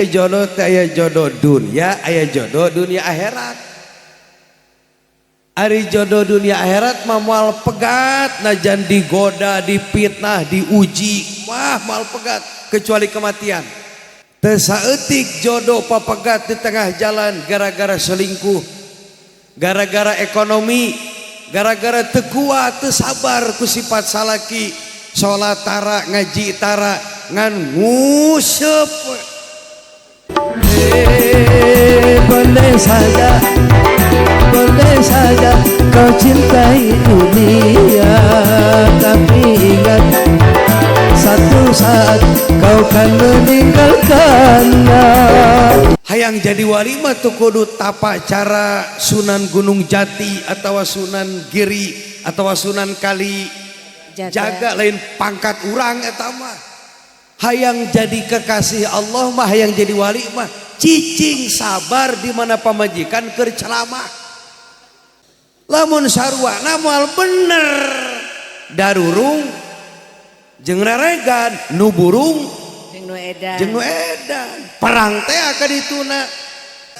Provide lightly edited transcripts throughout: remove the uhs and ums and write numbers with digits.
Jodoh teh aya jodoh dunia, aya jodoh dunia akhirat. Ari jodoh dunia akhirat mah moal pegat, najan digoda, dipitnah, diuji, mah moal pegat kecuali kematian. Teu saeutik jodoh papegat di tengah jalan gara-gara selingkuh, gara-gara ekonomi, gara-gara teu kuat, teu sabar ku sifat salaki, salat tara, ngaji tara, ngan nguseup. Boleh saja kau cintai dunia, tapi ingat satu saat kau kan meninggalkannya. Hayang jadi wali mah tuh kudu tapa cara Sunan Gunung Jati atau Sunan Giri atau Sunan Kali Jaga. Jaga lain pangkat urang eta mah. Hayang jadi kekasih Allah mah, hayang jadi wali mah cicing sabar di mana pamajikan keur ceramah. Lamun sarwana moal bener, darurung jeung reregan, nu burung jeung nu edan. Jeung nu edan, perang teh akan dituna.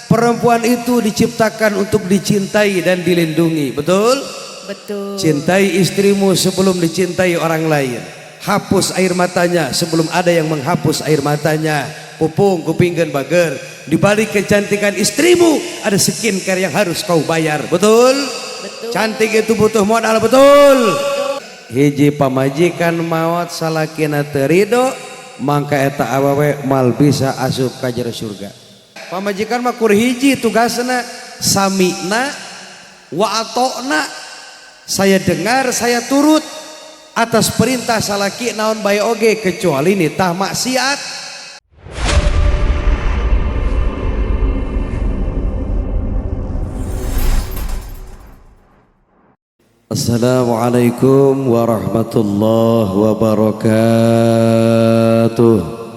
Perempuan itu diciptakan untuk dicintai dan dilindungi, betul? Betul. Cintai istrimu sebelum dicintai orang lain. Hapus air matanya sebelum ada yang menghapus air matanya. Pupung kupingkeun bager, di balik kecantikan istrimu ada skincare yang harus kau bayar, betul? Betul. Cantik itu butuh modal, betul? Hiji pamajikan maot salakina teu ridho, mangka eta awewe mal bisa asup ka jero surga. Pamajikan mah kur hiji tugasna, sami'na wa atokna, saya dengar saya turut atas perintah salaki naon bae oge kecuali nitah maksiat. Assalamualaikum warahmatullahi wabarakatuh.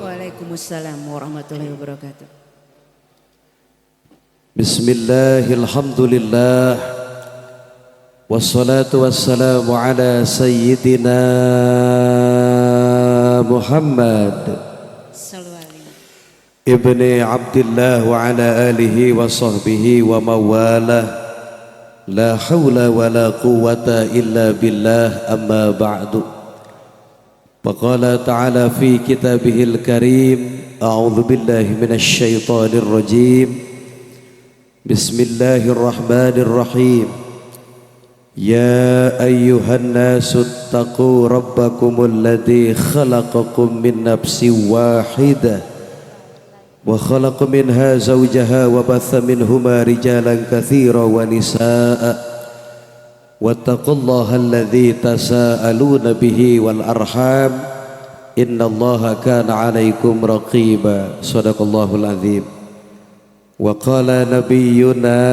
Waalaikumsalam warahmatullahi wabarakatuh. Bismillahirrahmanirrahim. Wassalatu wassalamu ala sayyidina Muhammad ibni Abdullah wa ala alihi wa sahbihi wa mawalah. La hawla wa la quwwata illa billah, amma ba'du. Faqala ta'ala fi kitabihil karim, a'udzu billahi minasy syaithanir rajim. Bismillahirrahmanirrahim. Ya ayyuhan nasu taqu rabbakumul ladzi khalaqakum min nafsin wahidah wa khalaqa minha zawjaha wa batha minhuma rijalan katsira wa nisaa wattaqullaha alladzi tasaaluna bihi wal arham innallaha kana 'alaikum raqiba. Sadaqallahul azim. Wa qala nabiyyuna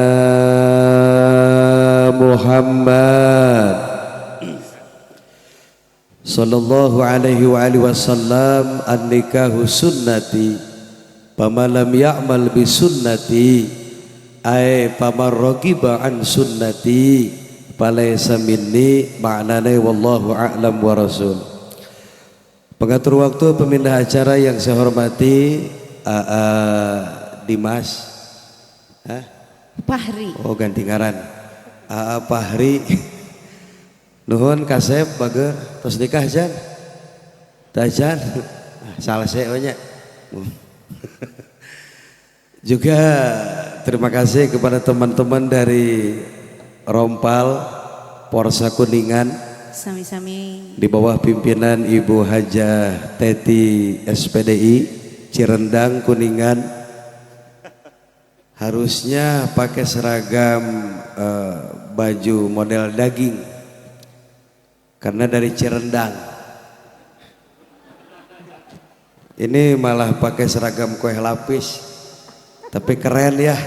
Muhammad sallallahu alaihi wa alihi wasallam, an-nikahu sunnati faman lam ya'mal bi sunnati ay faman ragiba an sunnati falaysa minni. Ma'nane wallahu a'lam wa rasul. Pengatur waktu pemindah acara yang saya hormati, Dimas. Hah? Fahri. Oh, ganti ngaran. Aa Fahri. Nuhun kasep bager tos nikah jan. Tajan. Salah saya nya. Juga terima kasih kepada teman-teman dari Rompal Porsa Kuningan. Sami-sami. Di bawah pimpinan Ibu Hajah Teti SPDI Cirendang Kuningan. Harusnya pakai seragam baju model daging karena dari Cirendang. Ini malah pakai seragam kue lapis. Tapi keren ya.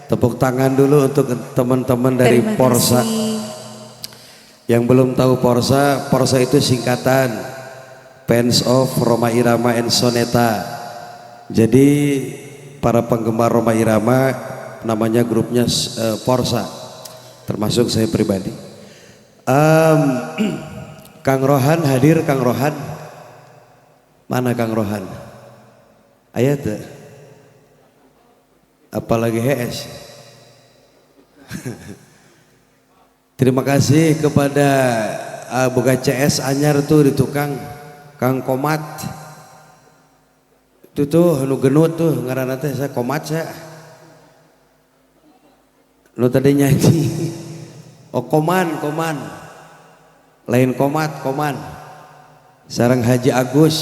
Tepuk tangan dulu untuk teman-teman dari Porsa. Yang belum tahu Porsa, Porsa itu singkatan Fans of Rhoma Irama and Soneta. Jadi para penggemar Rhoma Irama namanya grupnya Porsa, termasuk saya pribadi. Kang Rohan hadir, Kang Rohan. Mana Kang Rohan? Aya teu? Apalagi HS. Terima kasih kepada boga CS anyar tuh di tukang Kang Komat. Itu tuh nu genut tuh ngaranna teh saya Komat saya. Nu tadi nyanyi. Oh Koman, Koman. Lain Komat, Koman. Sareng Haji Agus.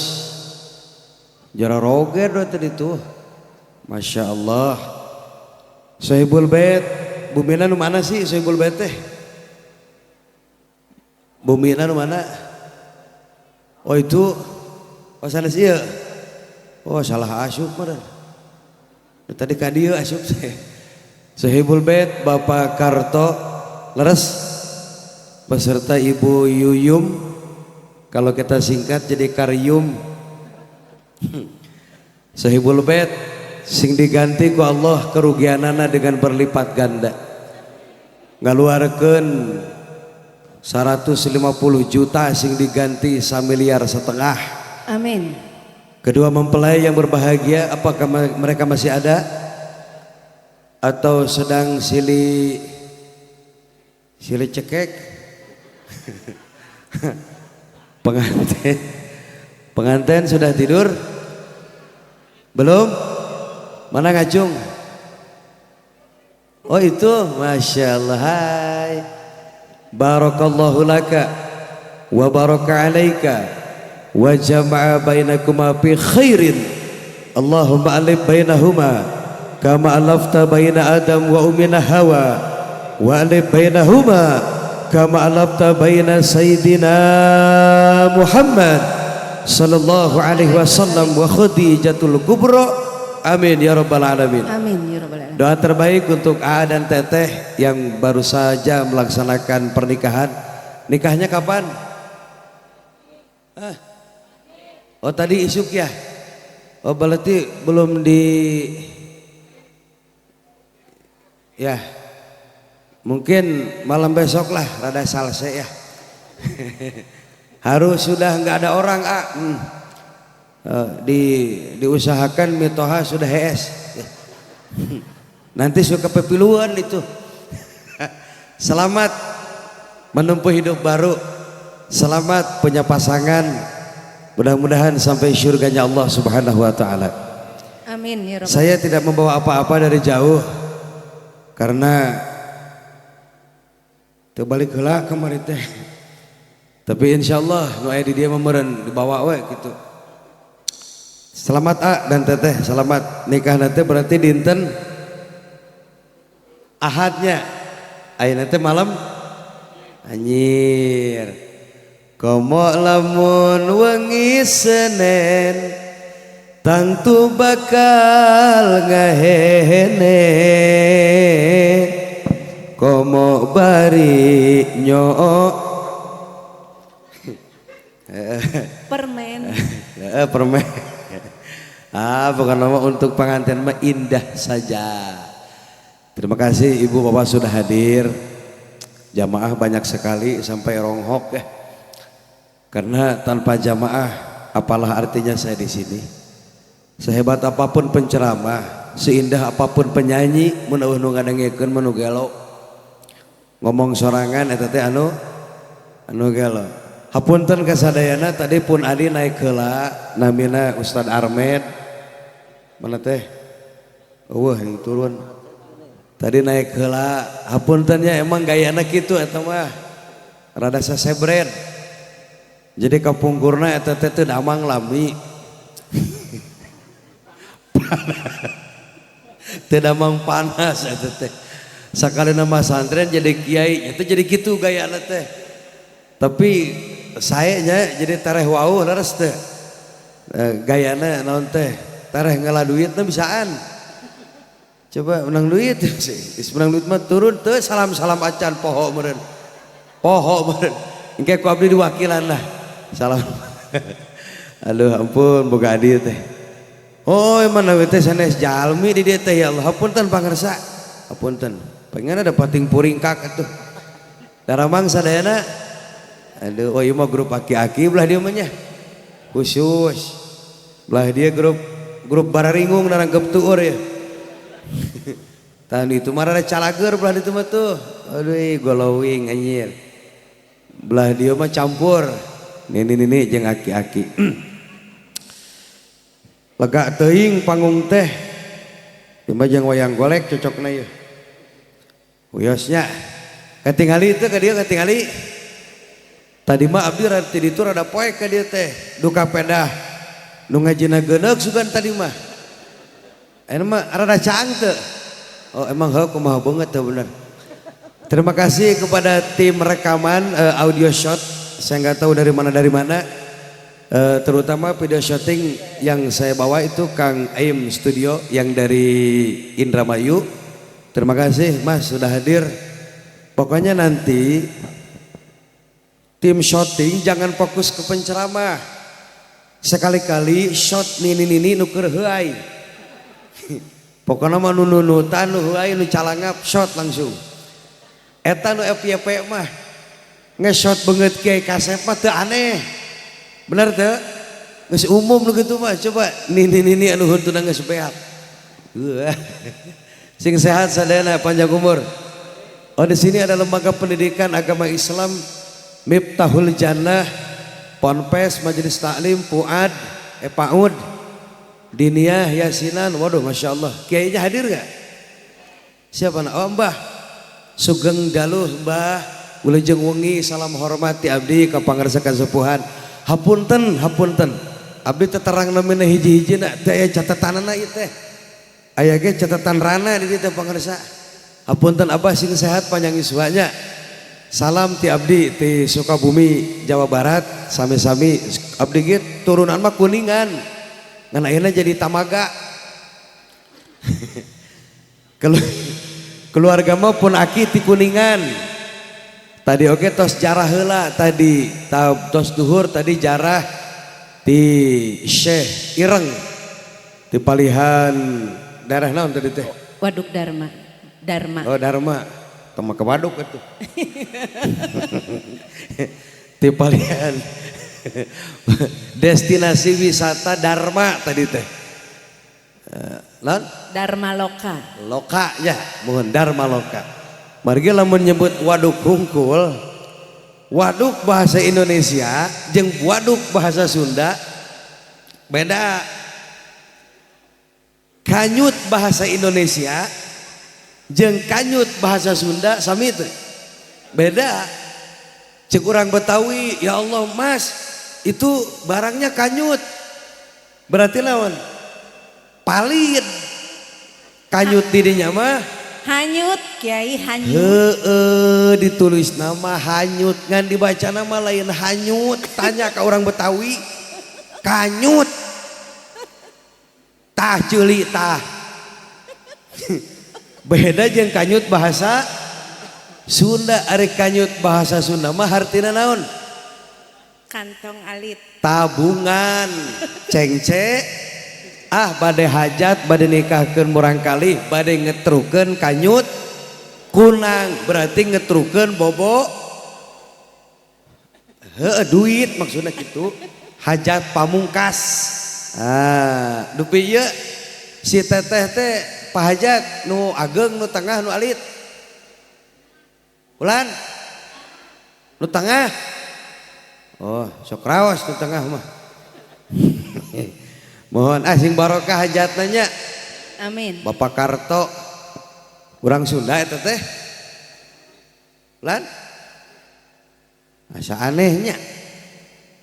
Jara roger tadi tuh. Masya Allah. Sohibul Bait, bumina nu mana sih Sohibul Bait teh? Bumina nu mana? Oh itu, oh sanes ieu. Oh salah asup meureun. Tadi ka dieu asup teh. Sohibul Bait Bapak Karto leres beserta Ibu Yuyum, kalau kita singkat jadi Karyum. Sohibul Bait sing diganti ku Allah kerugianana dengan berlipat ganda, ngaluarkeun 150 juta sing diganti 1,5 miliar. Amin. Kedua mempelai yang berbahagia, apakah mereka masih ada atau sedang sili sili cekek? Pengantin, pengantin sudah tidur belum? Mana ngacung? Oh itu, masya Allah. Hai, barakallahu laka wa baraka alaika wa jama'a bainakuma fi khairin. Allahumma alif bainahuma kama alafta baina Adam wa ummina Hawa, wa alif bainahuma kama alafta baina Sayyidina Muhammad sallallahu alaihi wasallam wa Khadijatul Kubra. Amin ya rabbal alamin. Amin ya rabbal alamin. Doa terbaik untuk A dan Teteh yang baru saja melaksanakan pernikahan. Nikahnya kapan? Hah? Oh tadi isuk ya? Oh berarti belum di, ya mungkin malam besok lah, rada salse ya. Harus sudah nggak ada orang ah. Diusahakan mitoha sudah HS. Nanti suka pepiluan itu. Selamat menempuh hidup baru. Selamat punya pasangan. Mudah-mudahan sampai surganya Allah Subhanahu wa taala. Amin ya rabbal. Saya tidak membawa apa-apa dari jauh karena terbalik heula kemarin teh. Tapi insyaallah nu aya di dieu mah meureun dibawa we gitu. Selamat A dan Teteh, selamat nikah nanti, berarti dinten Ahadnya. Ayeuna teh malam anjir. Komo lamun wengi Senen tangtu bakal ngahene, komo bari nyoo permen. Permen. Ah, bukan nama untuk pengantin mah indah saja. Terima kasih Ibu Bapak sudah hadir. Jamaah banyak sekali sampai ronghok ya. Karena tanpa jamaah apalah artinya saya di sini. Sehebat apapun penceramah, seindah apapun penyanyi, mun euweuh nu ngadengekeun mah nu gelo. Ngomong sorangan eta teh anu anu gelo. Hapunten kasadayana, tadi pun adi naik heula namina Ustad Armed. Mana teh? Euweuh yang turun. Tadi naik heula, hapunten nya, emang gayana kitu eta mah. Rada sasebret. Jadi kapungkurna eta teh teu damang lami. Teu damang panas eta teh. Sakali nama santren jadi kiai, itu jadi kitu gayana teh. Tapi sayanya jadi tareh wau leres teh. Gayana naon teh? Tareh ngala duit teh bisaan. Coba menang duit sih. Geus menang duit mah turun teu salam-salam acan, poho meureun. Poho meureun. Engke ku abdi diwakilan lah. Salam. Aduh ampun boga adi teh. Oh mana we teh sanes jalmi di dieu teh, ya Allah, hapunten pangersa. Hapunten. Pengen ada pating puringkak atuh. Daramang sadayana. Aduh, oh ieu mah grup aki-aki belah dieu mah nya. Khusus. Belah dia grup grup bararingung narangkep tuur ya. Tahun itu mah rada calager belah ditu mah tuh. Aduh glowing anjir. Belah dieu mah campur. Nini-nini jeung aki-aki. Lega teuing panggung teh. Ieu mah jeung wayang golek cocokna ieu. Wiosnya. Katingali teu ka dieu katingali. Tadi mah abdi rada ti ditu rada poek ka dieu teh. Duka pedah. Nu ngajina geuneuk sugan tadi mah. Ayeuna mah rada caang teu. Oh emang heuh kumaha beungeut teu bener. Terima kasih kepada tim rekaman audio shot. Saya nggak tahu dari mana. Terutama video shooting yang saya bawa itu Kang Aim Studio yang dari Indramayu. Terima kasih Mas sudah hadir. Pokoknya nanti tim shooting jangan fokus ke penceramah. Sekali-kali shot nini-nini nu keur heuay. Pokoknya mah nu nunutan nu heuay nu calangap shot langsung. Eta nu FYP mah nge-shot beungeut Kiai Kasep mah teu aneh. Bener teu? Geus umum nu kitu mah. Coba nini-nini anu huntuna geus beak. Sing sehat sadayana panjang umur. Oh di sini ada lembaga pendidikan agama Islam Miftahul Jannah, Ponpes, Majelis Taklim, Fuad, PAUD, Diniyah, Yasinan. Waduh Masya Allah. Kiainya hadir gak? Siapa nak? Oh Mbah Sugeng Daluh Mbah. Wilujeng wengi salam hormat ti abdi ka pangarsa kasepuhan. Hapunten, hapunten. Abdi teterang namina hiji-hiji na teh aya catatanana ieu teh. Aya ge catatan rana di dieu teh pangarsa. Hapunten Abah sing sehat panjang yuswanya. Salam ti abdi ti Sukabumi Jawa Barat sami-sami abdi ge turunan mah Kuningan. Ngan ayeuna jadi Tamaga. Keluarga mah pun aki ti Kuningan. Tadi oke tos jarah heula tadi tos duhur tadi jarah ti Syekh Ireng ti palihan daerah naon tadi teh? Waduk Dharma. Dharma. Oh Dharma. Teu ke waduk atuh. Ti palihan destinasi wisata Dharma tadi teh. Naon? Dharma Loka. Loka ya, mohon Dharma Loka. Margi lamun nyebut waduk hungkul, waduk bahasa Indonesia jeung waduk bahasa Sunda beda. Kanyut bahasa Indonesia jeung kanyut bahasa Sunda sami teu? Beda. Cek urang Betawi, ya Allah Mas, itu barangnya kanyut. Berarti lawan palid. Kanyut didinya mah hanyut, Kiai hanyut. Heeh, ditulis nama hanyut ngan dibaca nama lain hanyut. Tanya ke orang Betawi, kanyut. Tah ceuli tah. Beda jeung kanyut bahasa Sunda, ari kanyut bahasa Sunda mah hartina naon? Kantong alit. Tabungan. Cengce ah bade hajat, bade nikahkeun murangkalih, bade ngetrukeun kanyut kunang, berarti ngetrukeun bobo heueuh duit maksudna kitu. Hajat pamungkas. Ah, dupi ieu si teteh teh pahajat nu ageng nu tengah nu alit. Ulan nu tengah. Oh, sok raos nu tengah mah. Mohon sing barokah hajatna nya. Amin. Bapak Karto urang Sunda eta teh. Ulan asa anehnya.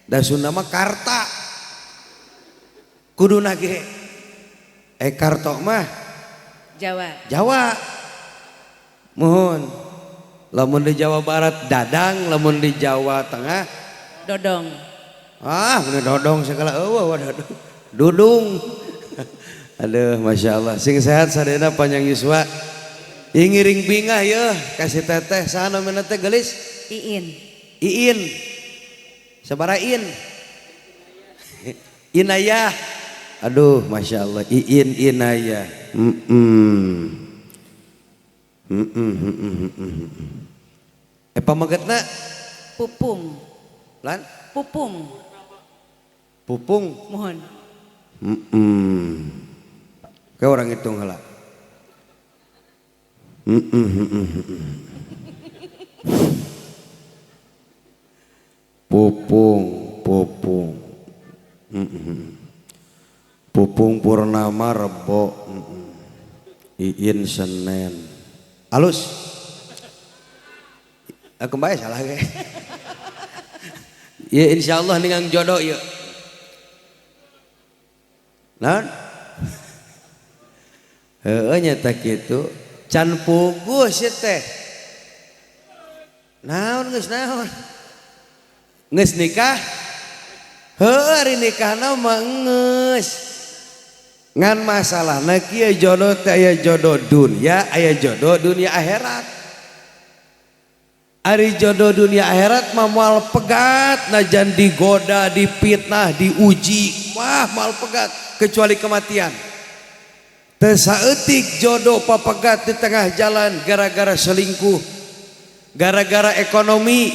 Da Sunda mah Karta. Kuduna ge Karto mah Jawa. Jawa. Mohon. Lamun di Jawa Barat Dadang, lamun di Jawa Tengah Dodong. Ah, bener dodong segala eueuh dodong. Dudung. Aduh, Masya Allah. Sing sehat sadayana panjang yuswa. Ngiring bingah yeuh kasih teteh saha namina teh geulis? Iin. Iin. Sabaraha in? Inayah. Aduh, Masya Allah. Iin Inayah. Pamegetna? Pupung. Lan? Pupung. Pupung. Mohon. Ke orang hitung heula. Pupung, Pupung. Pupung Purnama Rebo. Iin Senen. Alus. Aku bae salah ge. Ya insyaallah ningang jodoh ieu. Naon? Heueuh nya teh kitu. Can puguh sih teh. Naon geus naon? Geus nikah? Heueuh ari nikahna mah geus. Ngan masalahna kieu jodoh teh aya jodoh dunia, aya jodoh dunia akhirat. Ari jodoh dunia akhirat mah moal pegat najan digoda, dipitnah, diuji, mah moal pegat kecuali kematian. Teu saeutik jodoh papegat di tengah jalan gara-gara selingkuh, gara-gara ekonomi,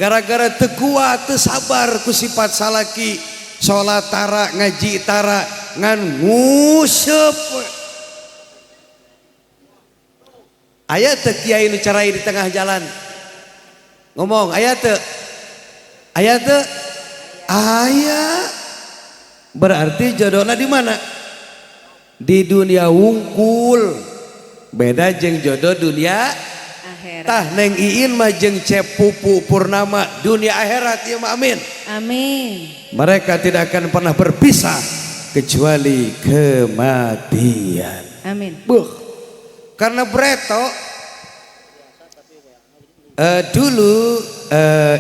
gara-gara teu kuat, teu sabar ku sifat salaki, salat tara, ngaji tara, ngan nguseup. Aya teu kiai nu carai di tengah jalan? Ngomong, aya teu? Aya teu? Aya. Berarti jodohna di mana? Di dunia wungkul. Beda jeung jodoh dunia akhirat. Tah Neng Iin mah jeung Cep Pupu Purnama dunia akhirat ieu mah, amin. Amin. Mereka tidak akan pernah berpisah kecuali kematian. Amin. Buh. Karena breto dulu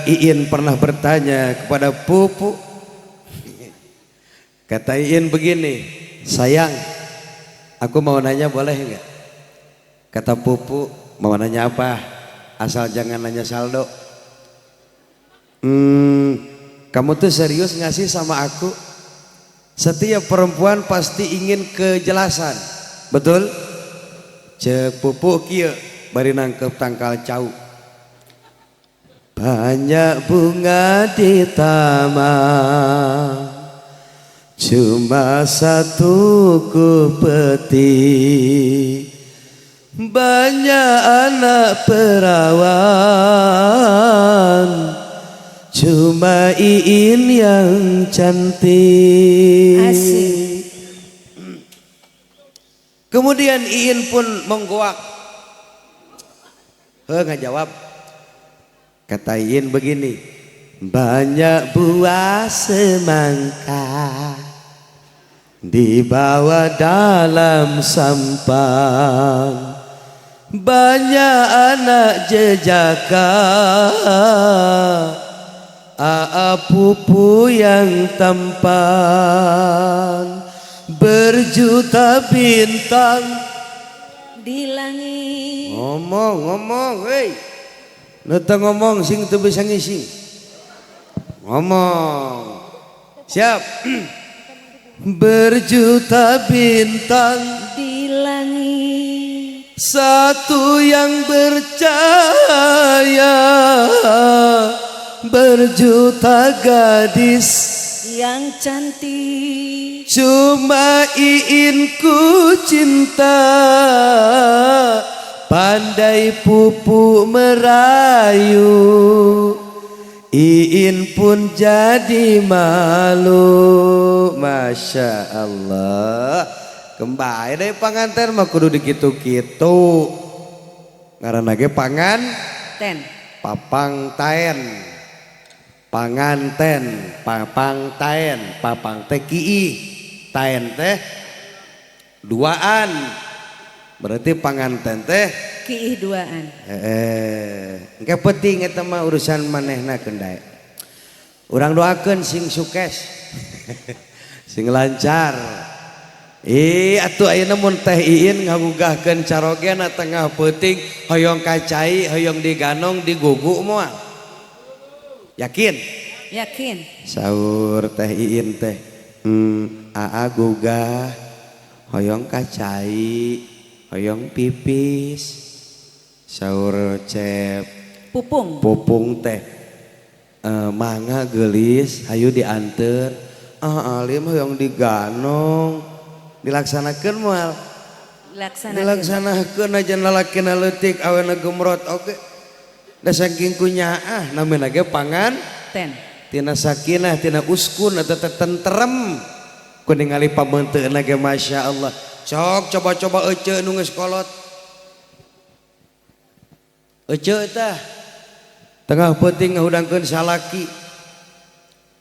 Iin pernah bertanya kepada Pupu. Kata Iin begini, sayang, aku mau nanya boleh enggak? Kata Pupu, mau nanya apa? Asal jangan nanya saldo. Kamu tuh serius nggak sih sama aku? Setiap perempuan pasti ingin kejelasan, betul? Cek Pupu kieu bari nangkep tangkal cau. Banyak bunga di taman, cuma satu ku petik. Banyak anak perawan, cuma Iin yang cantik. Asik. Kemudian Iin pun menggoak. Heh, nggak jawab. Kata Iin begini, banyak buah semangka dibawa dalam sampan, banyak anak jejaka, aa pupu yang tampan, berjuta bintang di langit. Ngomong, ngomong, hei. Nu teu ngomong sing teu bisa ngising. Ngomong. Siap. Berjuta bintang di langit, satu yang bercahaya, berjuta gadis yang cantik, cuma Iin ku cinta, pandai Pupu merayu, Iin pun jadi malu. Masya Allah. Kembali dari panganten mah kudu dikitu-kitu. Ngaranna ge pangan ten. Papang taen. Panganten, papang taen, papang teh kiih, taen teh duaan. Berarti panganten teh kiih duaan. Engke penting eta mah urusan manehna kendae. Urang doakeun sing sukses. Sing lancar. Ih atuh ayeuna mun Teh Iin ngagugahkeun carogena tengah peuting hoyong kacai, hoyong diganong, digugu moal. Yakin? Yakin. Saur Teh Iin teh, aa gugah hoyong kacai, hoyong pipis. Saur Cep Pupung. Pupung teh, mangga geulis hayu dianteur. Ah alim hoyong diganong. Dilaksanakeun moal? Dilaksanakeun. Dilaksanakeun aja lalakina leutik, awena gemrot oge. Da saking kunyaah namina ge pangan ten. Tina sakinah, tina uskun atau tentrem. Ku ningali pameunteuna ge Masya Allah. Sok coba-coba ece nu geus kolot. Ece tah tengah peuting ngahudangkeun salaki.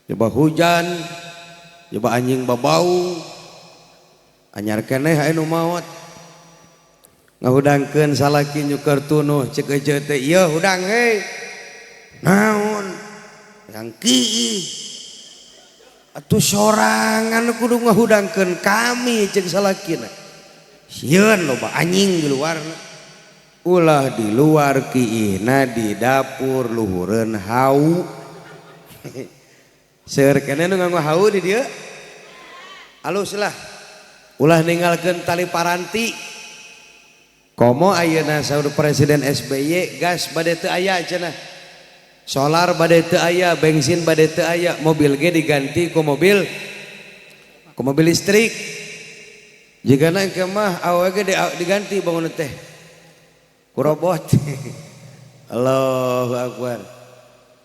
Coba hujan, coba anjing babau, anyar keneh aya nu maot. Ngahudangkeun salaki nyuker tunuh, cek ece teh, ieu hudang hei. Naon? Yang kiih. Atuh sorangan kudu ngahudangkeun kami, cek salakina. Sieun loba anjing di luar. Ulah di luar kiihna di dapur luhureun hau. Seueur keneh nu nganggo hau di dieu. Alus lah. Ulah ninggalkeun tali paranti. Komo ayeuna saur Presiden SBY gas bade teu aya cenah. Solar bade teu aya, bensin bade teu aya, mobil ge diganti ku mobil listrik. Jigana engke mah awewe ge diganti bangun teh ku robot. Allahu akbar.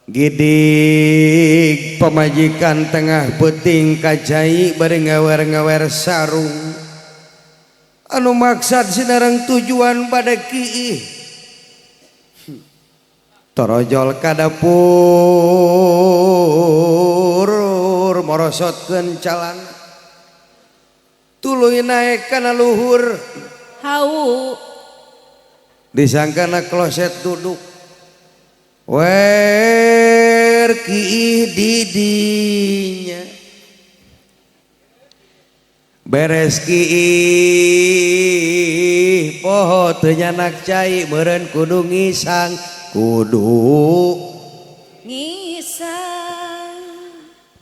Gidig pamajikan tengah peuting ka cai bari ngawer-ngawer sarung. Anu maksad sinareng tujuan pada kiih. Torojol ka dapur morosotkeun calana. Tuluy naek kana luhur. Hau. Disangkana kloset duduk. Wer kiih didinya. Beres kiih poho teu nyanak cai, meureun kudu ngisang, kudu ngisang.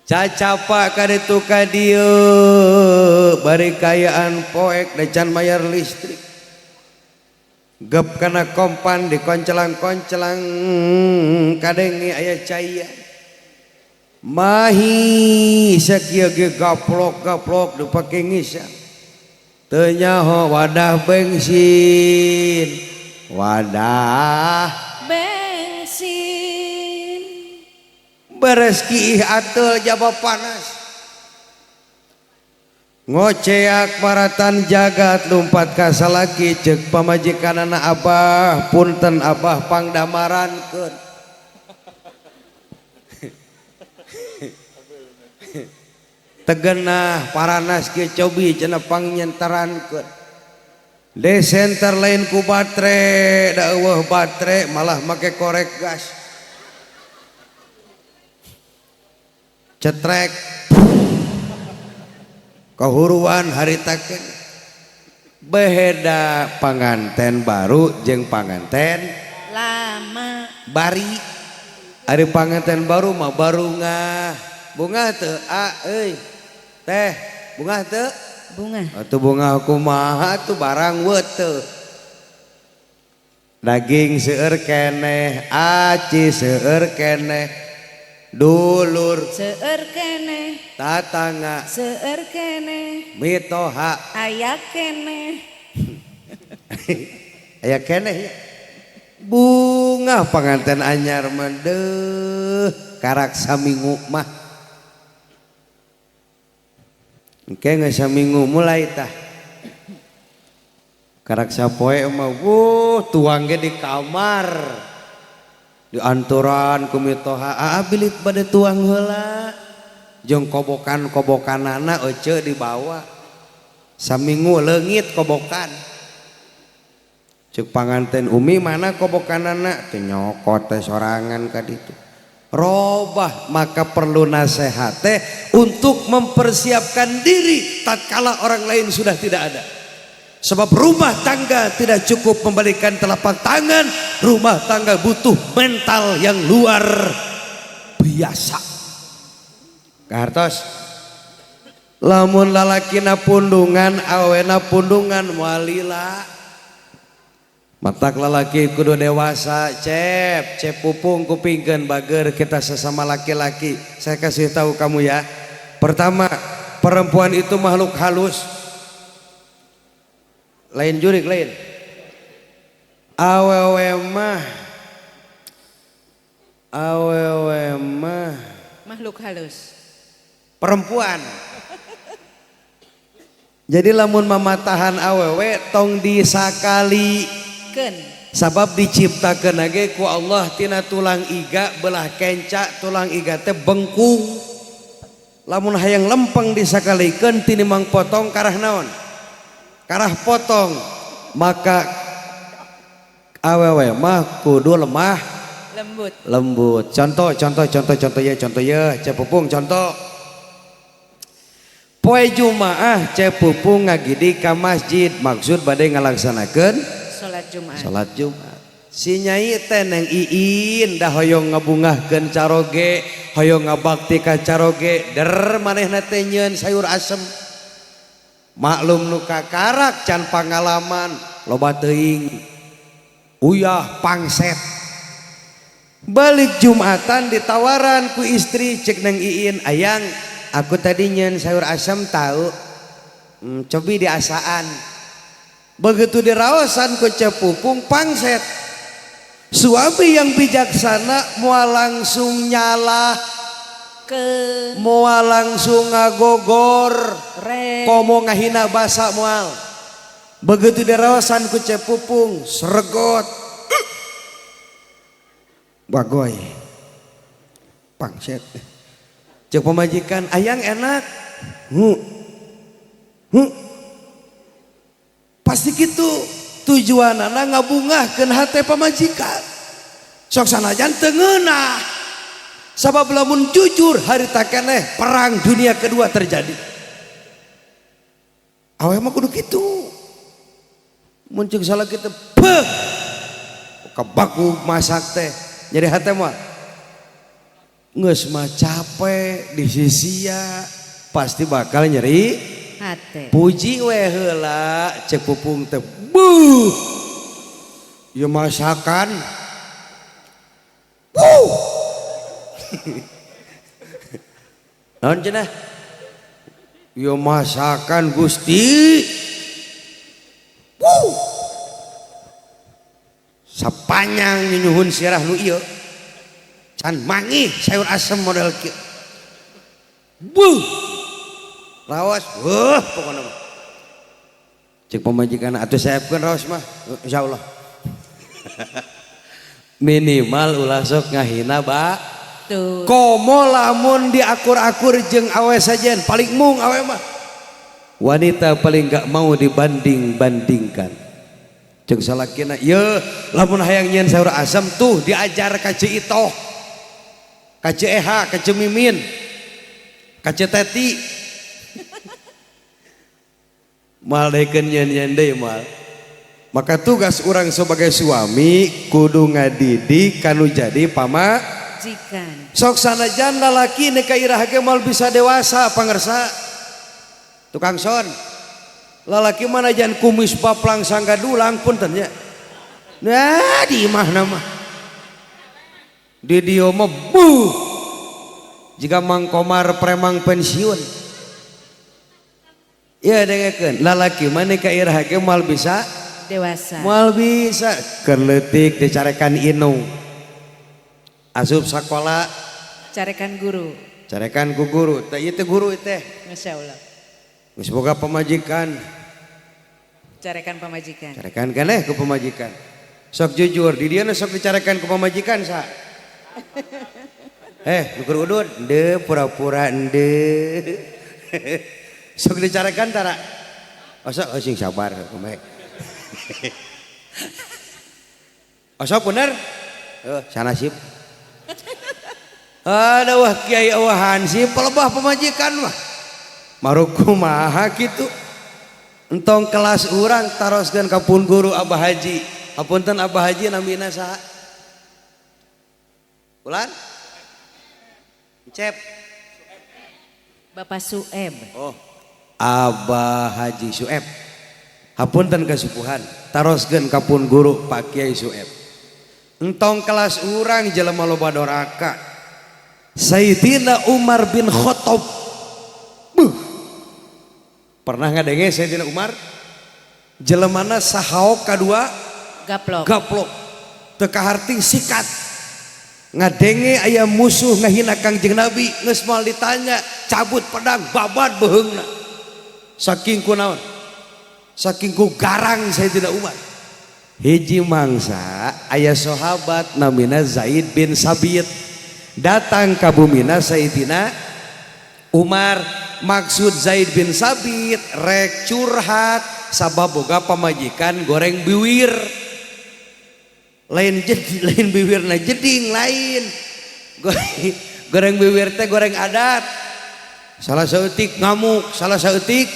Cacapa ka ditu ka dieu bari kayaan poek da can mayar listrik. Gep kana kompan dikoncelang-koncelang kadenge aya caian. Mahi sakieu ge gaplok-gaplok dipake ngisang. Teu nyaho wadah bensin. Wadah bensin. Beres kiih ateul jaba panas. Ngoceak maratan jagat lumpat ka salaki, ceuk pamajikanana, "Abah, punten abah, pangdamarankeun." Tegenah paranas kieu, cobi cenah pangnyenterankeun. Desenter lain ku batre, da eueuh batre malah make korek gas. Cetrek. Kahuruan haritakeun. Beheda panganten baru jeung panganten lama. Bari. Ari panganten baru mah barungah. Bungah teu a euy. Teh, bungah teu? Bungah. Atuh bungah kumaha tuh barang teu. Daging seueur keneh, aci seueur keneh, dulur seueur keneh, tatangga seueur keneh, mitoha aya keneh. Aya keneh ya. Bunga panganten anyar mah deuh karak saminggu mah. Engke geus saminggu mulai tah. Karak sapoe mah wuh tuang ge di kamar. Dianturan ku mitoha, "Aa, bilit bade tuang heula." Jeung kobokan-kobokanana ece dibawa. Saminggu leungit kobokan. Ceuk panganten, "Umi, mana kobokanana?" Teu nyokot teh sorangan ka ditu. Robah, maka perlu nasihat teh untuk mempersiapkan diri tatkala orang lain sudah tidak ada. Sebab rumah tangga tidak cukup membalikan telapak tangan, rumah tangga butuh mental yang luar biasa. Kahartos, lamun lalakina pundungan, awena pundungan, walila. Matak lalaki kudu dewasa, cep, cep pupung kupingkeun bager kita sesama laki-laki. Saya kasih tahu kamu ya. Pertama, perempuan itu makhluk halus. Lain jurik lain. Awewe mah makhluk halus. Perempuan. Jadi lamun mamatahan awewe tong disakali keun. Sabab diciptakeun ge ku Allah tina tulang iga belah kenca, tulang iga teh bengkung. Lamun hayang lempeng disakalikeun tinimang potong karah naon? Karah potong. Maka awewe mah kudu lemah lembut. Lembut. Contoh contoh contoh contoh ya contoh ya Ceu Pupung contoh. Poe Jumaah Ceu Pupung ngagidi ka masjid maksud bade ngalaksanakeun salat Jumat. Salat Jumat. Si nyai teh neng Iin dah hoyong ngabungahkeun caroge, hoyong ngabakti ka caroge, der manehna teh nyieun sayur asem. Maklum nu kakarak can pangalaman, loba teuing. Uyah pangset. Balik Jumatan ditawaran ku istri cek neng Iin, "Ayang, aku tadi nyieun sayur asem tahu. Cobi diasaan." Begitu diraosan ku Ceu Pupung pangset. Suami yang bijaksana moal langsung nyalah ke moal langsung ngagogor re komo ngahina basa moal. Begitu diraosan ku Ceu Pupung sregot. Bagoy. Pangset. Cek pamajikan, "Ayang enak." Hu. Hu. Pasti gitu tujuanana ngabungahkeun hate pamajikan. Sok sanajan teu ngeunah. Sabab lamun jujur harita keneh perang dunia kedua terjadi. Awewe mah kudu kitu. Mun ceuk salah kitu, beuh. Kabaku masak teh. Jadi hate mah geus mah capek disisia pasti bakal nyeri hate. Puji we heula Ceu Pupung teh. Buh. Ieu masakan. Wuh. Naon cenah? Ieu masakan Gusti. Wuh. Sapanyang nyuhun sirah nu ieu. Can mangih sayur asem model kieu. Buh. Raos, weuh pokona mah. Cek pamajikan atuh seepkeun raos mah, insyaallah. Minimal ulah sok ngahina ba. Tuh. Komo lamun diakur-akur jeung awe sajen paling mung awe mah. Wanita paling gak mau dibanding-bandingkan. Cek salakina, ye lamun hayang nyieun sayur asem tuh diajar ka Ceu Itoh. Ka Ceu Eha, ka Ceu Mimin. Ka Ceu Teti. Moal daekeun nyieun-nyieun deui moal. Maka tugas orang sebagai suami kudu ngadidik kanu jadi pamajikan. Sok sanajan lalaki nepi ka iraha ge moal bisa dewasa pangersa. Tukang son. Lalaki mana jan kumis baplang sangga dulang punten nya. Nah di imahna mah. Di dieu mah buh. Jika Mang Komar premang pensiun. Ya dengekeun, lalaki mana ka iraha ge moal bisa dewasa. Moal bisa keur leutik dicarekan indung. Asup sakola carekan guru. Carekan ku guru. Teh ieu teh guru teh. Masyaallah. Geus boga pamajikan. Carekan pamajikan. Carekan keneh ku pamajikan. Sok jujur di dieu sok dicarekan ku pamajikan sa. Nu keur udud, endeu pura-pura endeu. Sok dicarekan tara. Osok oh, sing sabar kumaha. Osok bener? Sanasib. Ada wah kiai awahan sih pelebah pemajikan mah. Maruk kumaha kitu. Entong kelas urang taroskeun ka pun guru Abah Haji. Hapunten Abah Haji namina saha? Ulan? Cep. Bapak Sueb. Oh. Abah Haji Sueb. Hapunten kasupuhan, taroskeun ka pun guru Pak Kiai Sueb. Entong kelas urang jelema loba doraka. Sayyidina Umar bin Khattab. Buh. Pernah ngadenge Sayyidina Umar? Jelemana sahaok kadua gaplok. Gaplok. Teu kaharti sikat. Ngadenge aya musuh ngahina Kangjeng Nabi, geus moal ditanya, cabut pedang babad beuheungna. Saking ku naon? Saking ku garang Sayyidina Umar. Hiji mangsa aya sahabat namina Zaid bin Sabit datang ka bumina Sayyidina Umar. Maksud Zaid bin Sabit rek curhat sabab boga pamajikan goreng biwir, lain jadi lain biwirna jeding lain goreng biwir teh goreng adat, salah saeutik ngamuk, salah saeutik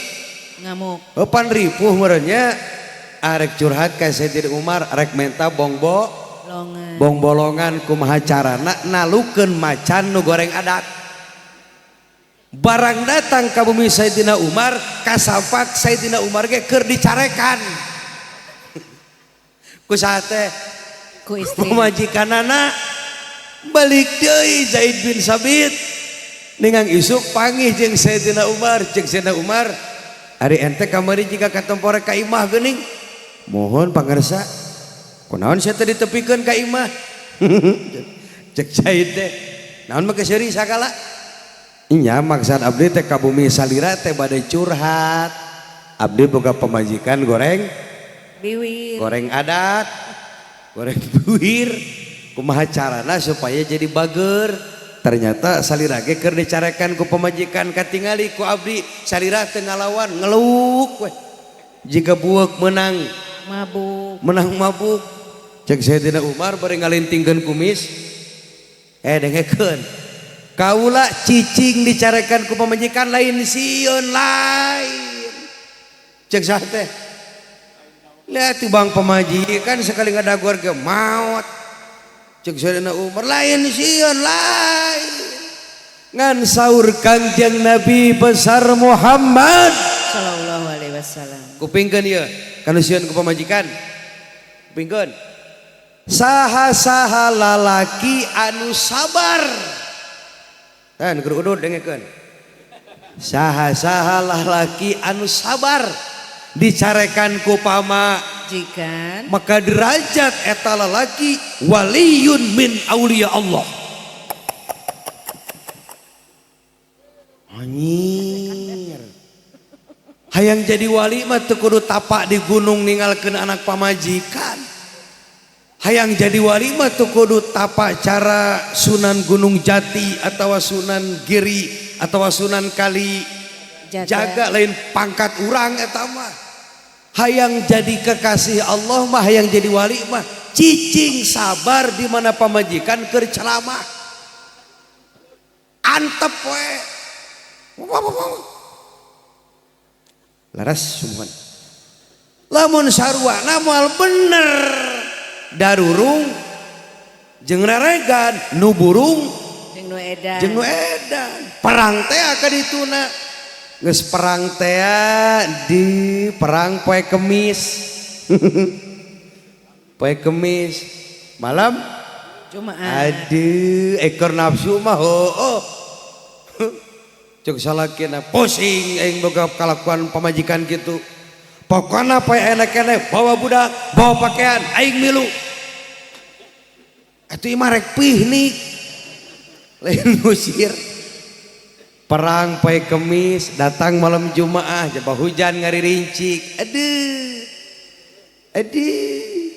ngamuk, pan ripuh meureunnya. Arek curhat ka Sayyidina Umar, arek menta bongbo longan, bongbolongan kumaha carana nalukeun macan nu goreng adat. Barang datang ka bumi Sayyidina Umar, kasapak Sayyidina Umar ge keur dicarekan ku saha teh? Ku istri. Pamajikanana. Balik deui Zaid bin Sabit ningang isuk panggih jeung Sayyidina Umar. Jeung Sayyidina Umar, ari ente kamari jiga katempore ka imah geuning. Mohon pangersa, kunaon sia teh ditepikeun ka imah? Cek Zaid teh, naon mah seuri sagala nya, maksad abdi teh ka bumi salira teh bade curhat, abdi boga pamajikan goreng biwir, goreng adat, goreng biwir, kumaha carana supaya jadi bager. Ternyata salira ge keur dicarekan ku pamajikan, katingali ku abdi salira teu ngalawan, ngeluk we jika buek menang mabuk, menang mabuk. Cek Sayyidina Umar bari ngalintingkeun kumis, dengekeun kaula, cicing dicarekan ku pamajikan lain sieun, lain. Cek saha teh? Lihat bang, pamajikan sekali ngadagor ge maot. Cek Sayyidina Umar, lain sieun, lain, ngan saur Kangjeng Nabi besar Muhammad sallallahu alaihi wasallam, kupingkeun ieu kanu sieun ku pamajikan, kupingkeun, saha-saha lalaki anu sabar tan keur udud, dengekeun, saha-saha lalaki anu sabar dicarekan ku pama jikan, maka derajat eta lalaki waliyun min auliya Allah. Anjir, hayang jadi wali mah teu kudu tapak di gunung ninggalkeun anak pamajikan. Hayang jadi wali mah teu kudu tapak cara Sunan Gunung Jati atau Sunan Giri atau Sunan Kali jaga, jaga, lain pangkat urang eta mah. Hayang jadi kekasih Allah mah, hayang jadi wali mah cicing sabar di mana pamajikan keur ceramah, antep we. Laras sumuhun, lamun sarwana moal bener, darurung jeung reregan, nu burung jeung nu edan, jeung nu edan, perang teh ka dituna. Geus perang teh di perang poe Kemis, poe Kemis malam Jumat. Aduh, ekor nafsu mah heueuh. Cek salakina, pusing aing boga kalakuan pamajikan kitu. Pokona poe enak keneh bawa budak, bawa pakaian, aing milu. Atuh ieu mah rek pihnik, lain ngusir. Perang poe Kemis datang malam Jumaah, jaba hujan ngaririncik. Aduh, aduh,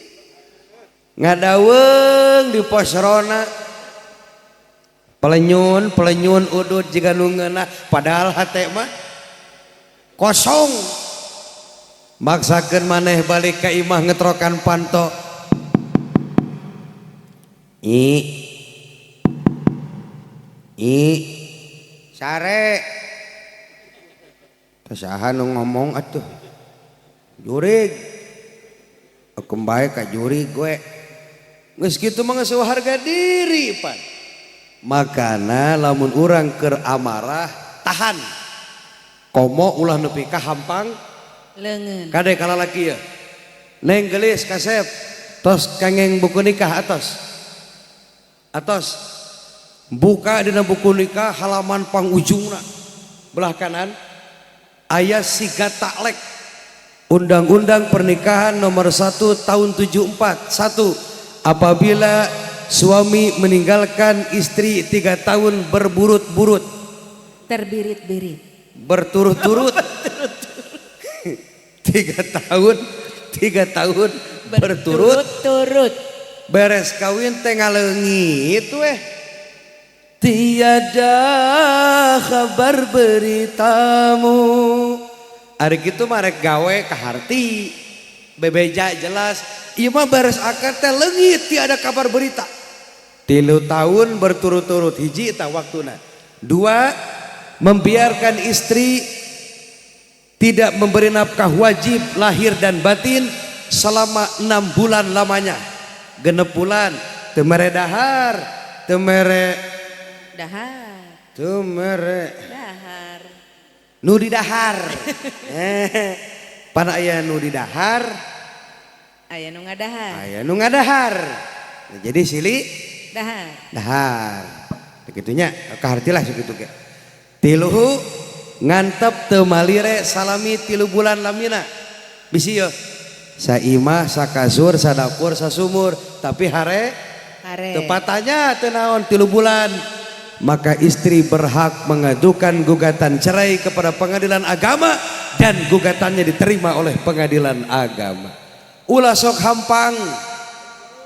ngadaweng di pos rona, pelenyun pelenyun udut jiga nu ngeunah, padahal hate mah kosong. Maksakeun maneh balik ka imah, ngetrokan panto, i i sare. Teh saha nu ngomong atuh? Jurig. Kembali ka jurig gue. Geus kitu mah geus harga diri pan. Makana lamun urang keur amarah tahan, komo ulah nepi ka hampang leungeun. Kade kalalaki ya, neng gelis kasep tos kengeng buku nikah, atos atos buka dina buku nikah halaman pangujungna belah kanan aya siga taklek. Undang-Undang Pernikahan Nomor 1 Tahun 74. Satu, apabila suami meninggalkan istri 3 tahun berburut-burut, Terbirit-birit. Berturut-turut, 3 tahun, 3 tahun berturut, Berturut-turut. Beres kawin teh ngaleungit weh. Tiada kabar beritamu. Ari kitu mah rek gawe kaharti, bebeja jelas. Ieu mah beres akad teh leungit, tiada kabar berita. 3 tahun berturut-turut, hiji eta waktuna. Dua, membiarkan istri tidak memberi nafkah wajib lahir dan batin selama 6 bulan lamanya. 6 bulan teu mere dahar, teu mere Dahar. Teu mere Dahar. Nu didahar. Eh, pan aya nu didahar, Aya nu ngadahar. Aya nu ngadahar. Nah, jadi silih Dahar. Dahar. Begitunya kaharti lah segitu ge. Tilu, ngantep teu malire salami 3 bulan lamina. Bisi yo saimah, sakasur, sadapur, sasumur, tapi hare Hare. Teu patanya, teu naon 3 bulan, maka istri berhak mengajukan gugatan cerai kepada pengadilan agama dan gugatannya diterima oleh pengadilan agama. Ulah sok hampang,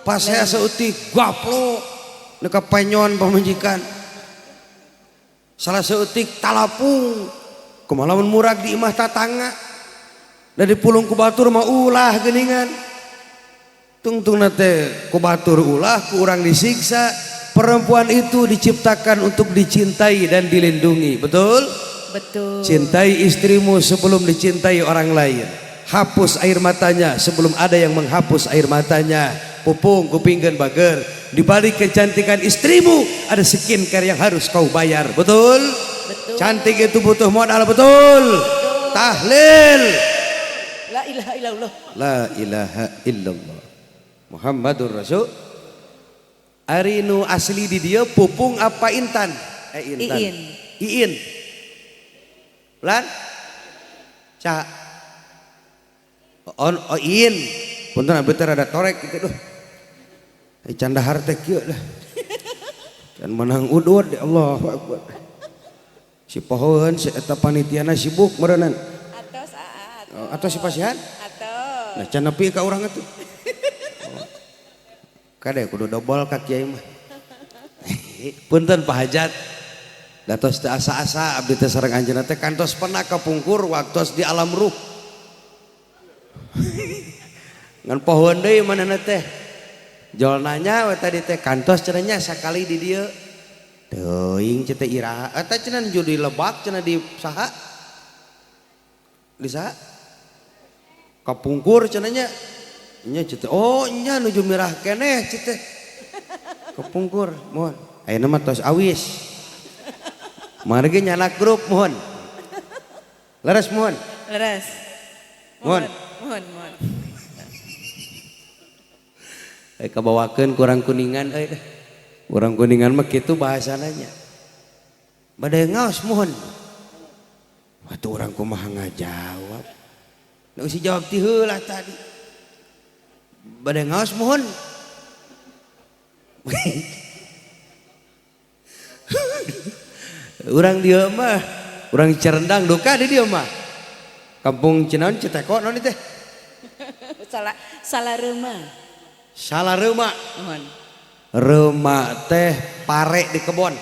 pasea saeutik gaplo nu penyon pamajikan, salah saeutik talapung, kumaha lamun murag di imah tatangga da dipulung ku batur mah ulah geuningan, tungtungna teh ku batur ulah, ku urang disiksa. Perempuan itu diciptakan untuk dicintai dan dilindungi, betul? Betul. Cintai istrimu sebelum dicintai orang lain. Hapus air matanya sebelum ada yang menghapus air matanya. Pupung kupingkeun bager. Di balik kecantikan istrimu ada skincare yang harus kau bayar, betul? Betul. Cantik itu butuh modal, betul? Tahlil. La ilaha illallah. La ilaha illallah Muhammadur Rasul. Ari nu asli di dieu Pupung apa Intan? Eh, Intan. Iin. Iin. Lan? Ca. On, oh, Iin. Punten, abdi teh rada torek gitu duh. Eh, can dahar teh kieu lah. Can menang udud, ya Allahu Akbar. Si pohoeun si eta panitiana sibuk meureunan. Atos, aa. Oh, atau si pasihan? Atos. Nah, can nepi ka urang atuh. Oh. Kade kudu dobol ka kiai mah. Punten Pak Hajat. Datos teu asa-asa abdi teh sareng anjeunna teh kantos pernah kapungkur waktos di alam ruh. Ngan pohoeun deui manehna teh. Jol nanya we tadi teh kantos cenah nya sakali di dieu. Teuing cenah teh iraha. Eta cenah nuju di Lebak cenah di saha? Di saha? Kapungkur cenah nya. Nya cenah, oh nya nuju mirah keneh cenah teh. Kapungkur, mohon. Ayeuna mah tos awis. Margi nyanak grup, mohon. Leres, mohon. Leres. Mohon. Mohon, mohon. Eh, kabawakeun kurang Kuningan euy deh. Urang Kuningan mah kitu bahasana nya. Bade ngaos, mohon. Atuh urang kumaha ngajawab. Nu si jawab ti heula tadi. Bade ngaos, mohon. Urang dieu mah, urang Cirendang duka di dieu mah. Kampung Cinaon, Citeko, naon teh? Salah salah rumah. Salah reuma. Mohon. Reuma teh pare di kebon.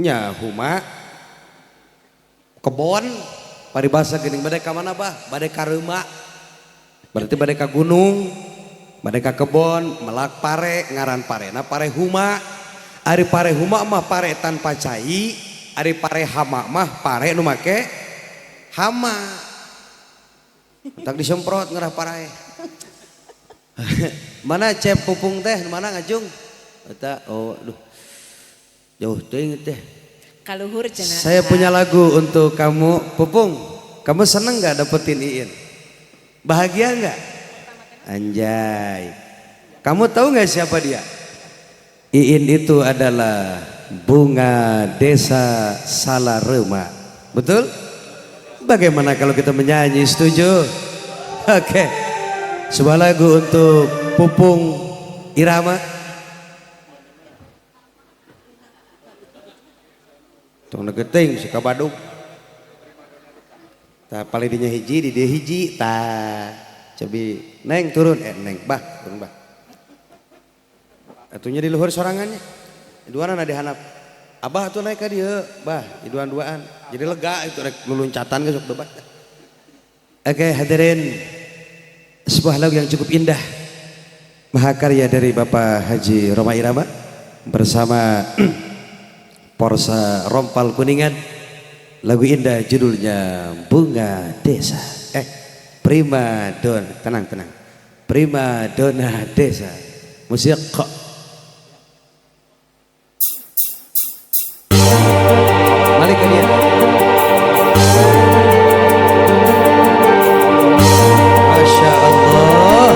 Nya huma kebon, paribasa geuning bade ka mana bah? Bade ka reuma. Berarti bade ka gunung, bade ka kebon, melak pare, ngaran parena pare huma. Ari pare huma mah pare tanpa cai, ari pare hama mah pare nu make hama. Tak disemprot ngerah parae. Mana cep Pupung teh, mana ngajung? Eta, oh aduh. Jauh teuing teh. Kaluhur cenah. Saya punya lagu untuk kamu, Pupung. Kamu seneng nggak dapetin Iin? Bahagia nggak? Anjay. Kamu tahu nggak siapa dia? Iin itu adalah bunga desa Salarema. Betul? Bagaimana kalau kita menyanyi, setuju? Oke. Sebuah lagu untuk Pupung Irama. Tong negeting suka baduk. Tah paling dinya hiji, di dia hiji, tah. Cobi neng turun, neng bah, turun bah. Atunya di luhur sorangannya. Duaan ada hanap. Abah tuh naik ke dia, bah, di duaan-duaan. Jadi lega itu rek luluncatan ke sok debat. Oke, hadirin. Sebuah lagu yang cukup indah. Mahakarya dari Bapak Haji Rhoma Irama bersama Porsa Rompal Kuningan. Lagu indah judulnya Bunga Desa. Prima Dona, tenang tenang. Prima Dona Desa. Musik kok. Malik ke dia. Masya Allah.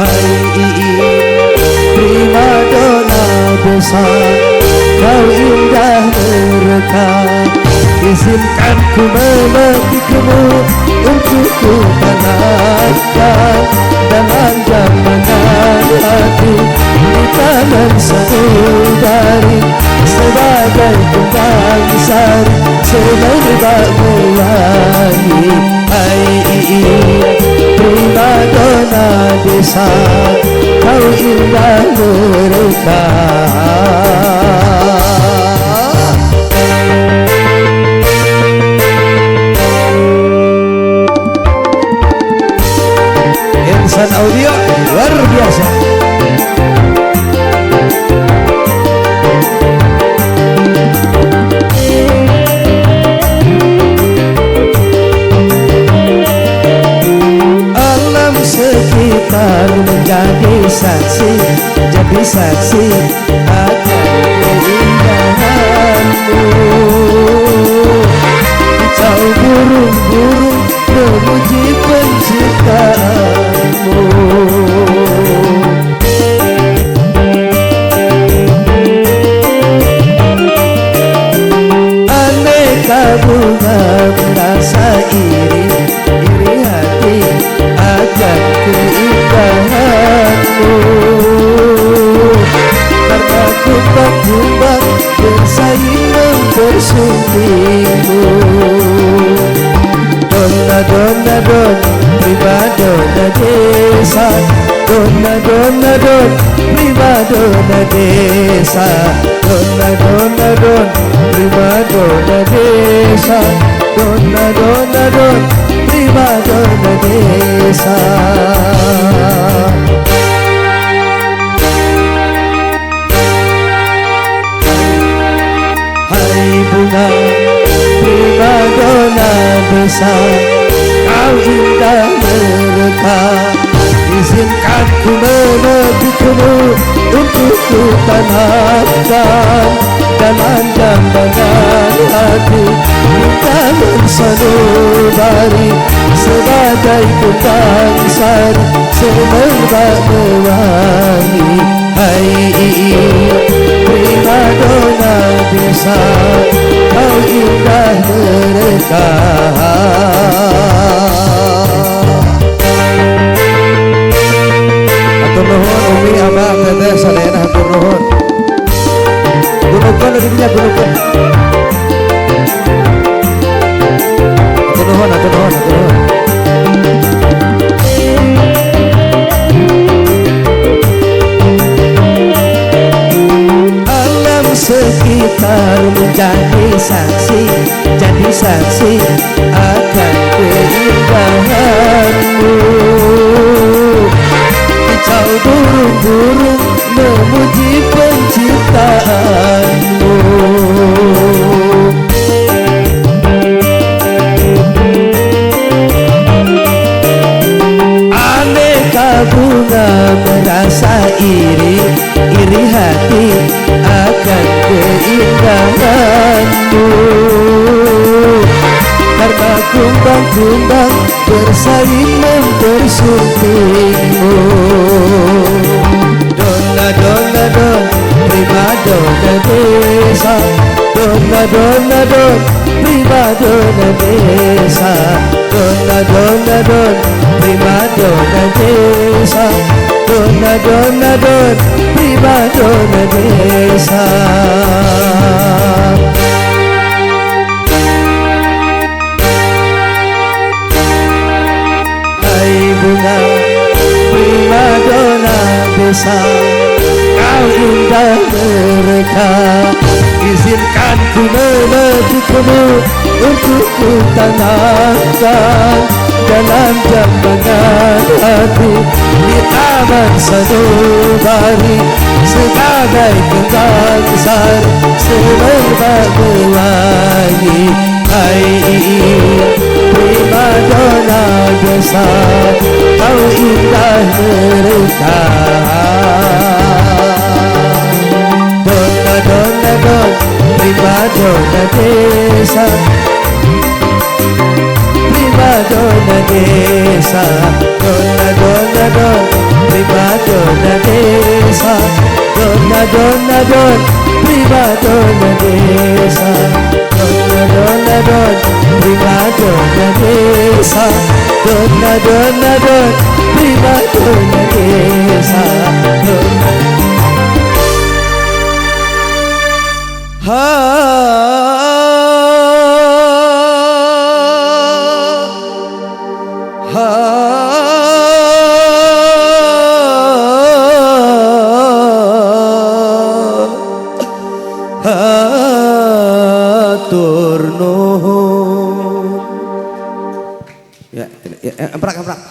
Hai prima dona desa, kau indah mereka. Izinkan ku memetikmu untuk ku tanamkan dalam jambangan hati di taman sanubari sebagai kembang sari semerbak mewangi. Hai prima dona desa, kau indah mereka. Insan Audio luar biasa. Alam sekitar menjadi saksi, jadi saksi akan keindahanmu. Kicau burung-burung memuji penciptaanmu. Aneka bunga merasa iri, iri hati akan keindahanmu. Karena kumbang-kumbang bersaing mempersuntingmu. Donna, donna, don, prima donna desa. Donna, donna, don, prima donna desa. Donna, donna, don, prima donna desa. Donna, donna, don, prima donna desa. Hai bunga prima donna desa, kau indah mereka. Izinkan ku memetikmu untuk ku tanamkan dalam jambangan hati di taman sanubari sebagai kembang sari semerbak mewangi. Hai prima donna desa, kau indah mereka. Hatur nuhun Umi Abah Teteh sadayana hatur nuhun. Gunukeun dirinya gunukeun. Hatur nuhun, hatur nuhun, hatur nuhun. Alam sekitar menjadi saksi, jadi saksi akan keindahanmu. Kicau burung-burung memuji penciptaanmu. Kumbang-kumbang bersaing mempersuntingmu. Donna, donna, don, prima donna desa. Donna, donna, don, prima donna desa. Donna, donna, don, prima donna desa. Donna, donna, don, prima donna desa. Hai bunga prima donna desa, kau indah mereka. Izinkan ku memetikmu untuk ku tanamkan dalam jambangan hati di taman sanubari sebagai kembang sari semerbak mewangi. Hai prima donna desa, kau indah mereka. Donna, donna, don, prima donna desa. Prima donna desa. Donna, donna, don, prima donna desa. Donna, donna, don, prima donna desa. Donna, donna, don, prima donna desa. Donna, donna, don, prima donna desa. Ha ha hatur nuhun. Ya, ya, emprak emprak.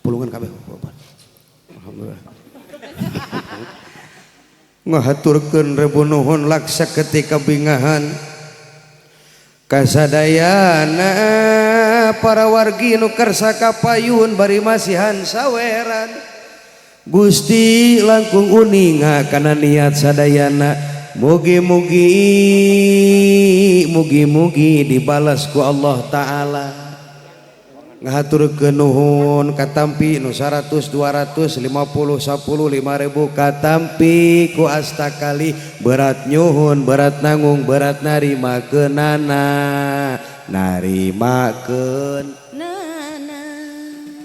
Pulungan kabeh. Alhamdulillah. Ngahaturkeun rebu nuhun laksa ketika bingahan kasadayana para wargi nu kersa kapayun bari masihan saweran. Gusti langkung uninga kana niat sadayana, mugi-mugi mugi-mugi dibalas ku Allah Ta'ala. Ngahaturkeun nuhun katampi nu 100 200 50 10 5000 katampi ku astakali berat nyuhun berat nanggung berat narimakeunana narimakeun nana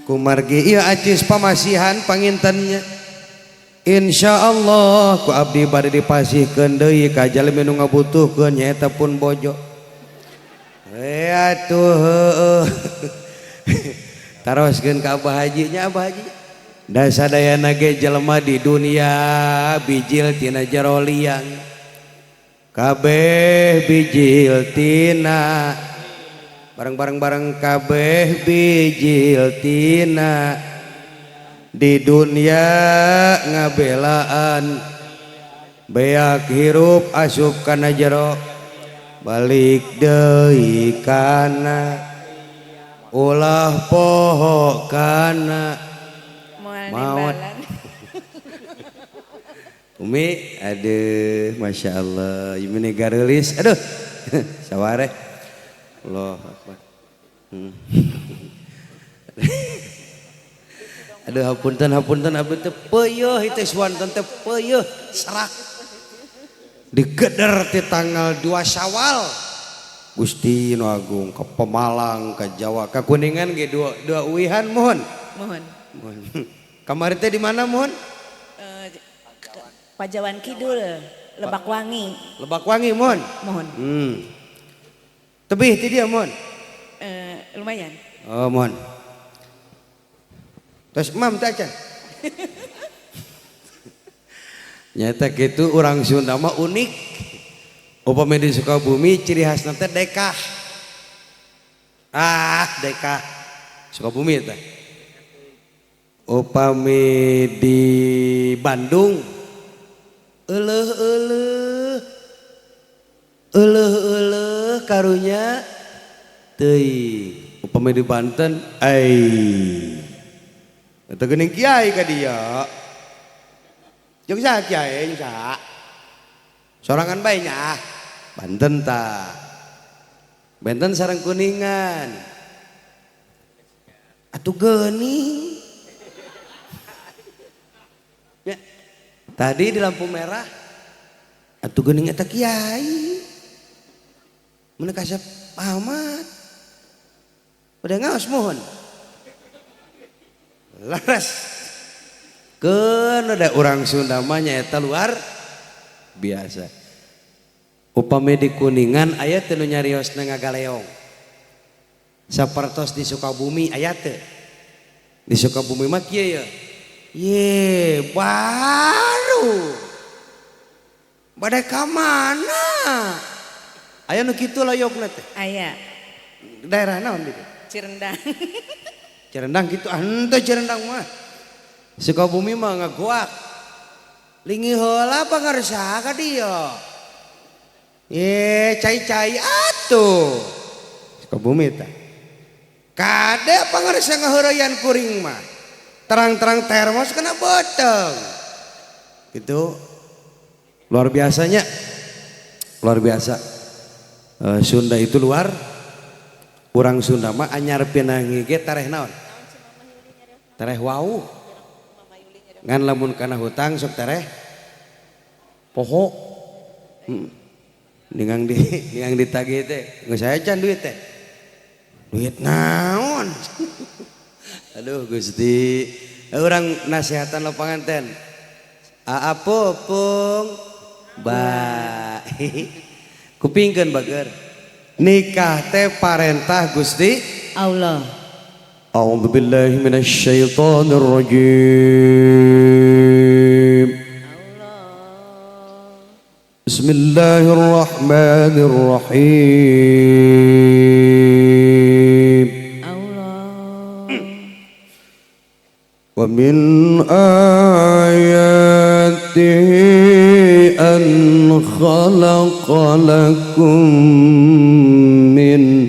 kumargi ieu acis pamasihan pangintennya. Insyaallah ku abdi bade dipasihkeun deui ka jalmi nu ngabutuhkeun nyaeta pun bojo. Atuh heueuh. Taroskeun ka Abah Haji nya, Abah Haji. Da sadayana ge jelema di dunia bijil tina jero liang. Kabeh bijil tina bareng-bareng bareng kabeh bijil tina di dunia ngabelaan beak hirup asup kana jero balik deui kana ulah poho kana maot. Umi aduh Masya Allah ini garelis aduh saware Allah akbar. Aduh hapunten hapunten abdi teh peuyeih teh suanten teh peuyeih serak digeder ti tanggal 2 Syawal. Gusti nu agung ke Pemalang ke Jawa ke Kuningan ge dua uihan mohon. Mohon. Mohon. Kamari teh di mana mohon? Pajawan Kidul, Lebakwangi. Lebakwangi mohon. Mohon. Tebih ti dia mohon. Lumayan. Oh mohon. Terus mam teh acan. Nyata kitu urang Sunda mah unik. Upami di Sukabumi ciri khasna teh dekah. Ah, dekah. Sukabumi teh. Upami di Bandung euleuh-euleuh. Euleuh-euleuh karunya teuing. Upami di Banten ai. Eta geuning kiai ka dieu. Jeung saha kiai jeung saha? Sorangan bae nya. Banten ta. Benten sareng Kuningan. Atuh geuning. Ya. Tadi di lampu merah atuh geuning eta kiai. Mun kasep amat. Udah ngaos mohon. Laras. Keun ada urang Sunda mah nyaeta luar biasa. Upami di Kuningan aya teu nu nyariosna ngagaleong. Sapertos di Sukabumi aya teu. Di Sukabumi mah kieu ya. Ye, baru. Bade ka mana? Aya nu kitu loyokna teh. Aya. Daerah naon ditu? Cirendang. Cirendang kitu, ah henteu Cirendang mah. Sukabumi mah ngagoak. Linggih heula pangarsa ka dieu. Ye, cai-cai atuh. Sukabumi tah. Kade pangarsa ngaheureyan kuring mah. Terang-terang termos kena beuteung. Gitu. Luar biasanya. Luar biasa. Sunda itu luar. Urang Sunda mah anyar pinangi ge tareh naon? Tareh wau. Ngan lamun kana hutang sok tereh poho. Ningang di ningang ditagih teh, geus aya can duit teh. Duit naon? Aduh Gusti, urang nasehatan lo panganten. Aa pupung ba. Kupingkeun bager. Nikah teh parentah Gusti Allah. A'udzu billahi minasyaitonir rajim. Allah. Bismillahirrahmanirrahim. Allah. Wa min ayatihi an khalaqa lakum min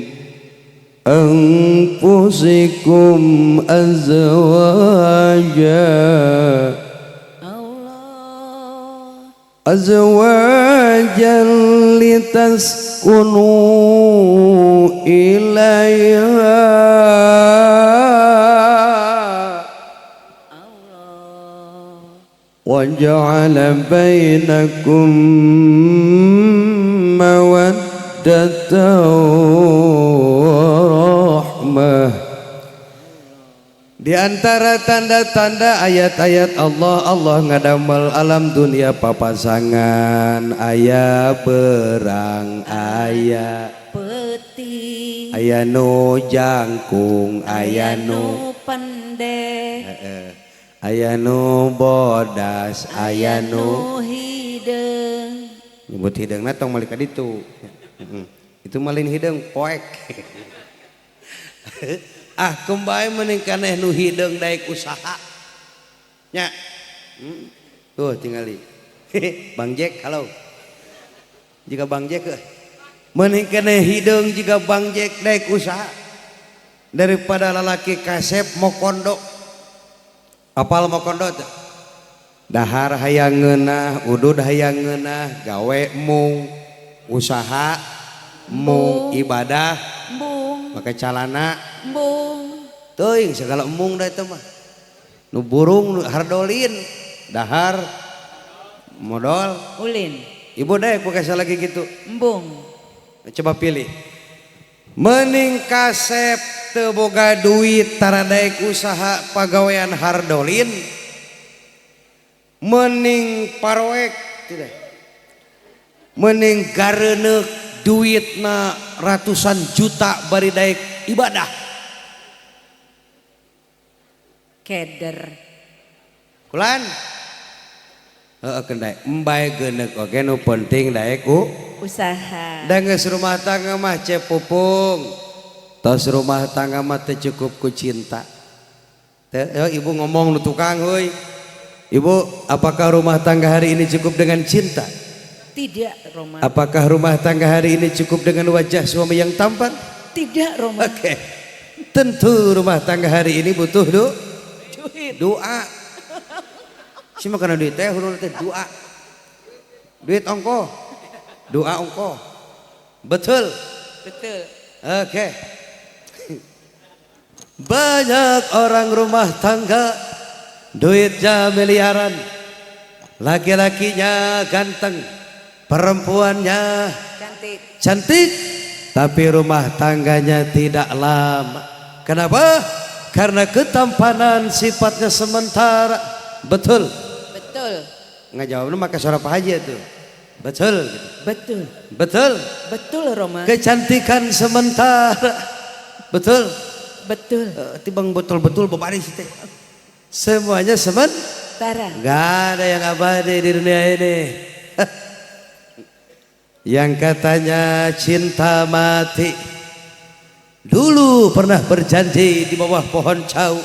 anfusikum azwaja. Allah. Azwajan litaskunu ilaiha. Allah. Wa ja'ala bainakum mawaddatan wa rahmah. Di antara tanda-tanda ayat-ayat Allah, Allah ngadamel alam dunia papasangan, aya berang, aya peti, aya nu jangkung, aya nu pendek, aya nu bodas, aya nu hideung. Nyebut hideungna tong malik ka ditu. Itu malin hideung poek. Ah kembali meningkaneh nu hideung daek usaha. Nya. Tuh tingali. Bang Jack halo. Jika Bang Jack meningkaneh hideung jika Bang Jack daek usaha. Daripada lalaki kasep mokondo. Apal mokondo teh? Dahar hayang ngeunah, udud hayang ngeunah, gawe mung, usaha mung, ibadah mung, pakai calana mung. Teuing segala embung da eta mah. Nu burung nu hardolin, dahar modal ulin. Ibu daek pakai lagi gitu. Embung. Coba pilih. Mending kasep teu boga duit tara daek usaha pagawean hardolin. Mending paroek tidak. Mending gareneuk duitna ratusan juta bari daek ibadah. Keder. Kulan. Heeh keun daek embae geuneuk oge nu penting daek ku usaha. Da geus rumah tangga mah cepupung. Tos rumah tangga mah teu cukup ku cinta. Teu ibu ngomong nu tukang heuy. Ibu, apakah rumah tangga hari ini cukup dengan cinta? Tidak, Roma. Apakah rumah tangga hari ini cukup dengan wajah suami yang tampan? Tidak, Roma. Oke. Tentu rumah tangga hari ini butuh duit. Doa. Si mah kana duit teh huluna teh doa. Duit ongko. Doa ongko. Betul. Betul. Oke. Banyak orang rumah tangga duitnya miliaran, laki-lakinya ganteng, perempuannya cantik, cantik, tapi rumah tangganya tidak lama. Kenapa? Karena ketampanan sifatnya sementara. Betul. Betul. Nggak jawabnya pakai suara Pak Haji itu. Betul. Gitu. Betul. Betul. Betul Roma. Kecantikan sementara. Betul. Betul. Tibang betul-betul bapak teh. Semuanya sementara. Gak ada yang abadi di dunia ini. Yang katanya cinta mati, dulu pernah berjanji di bawah pohon cau.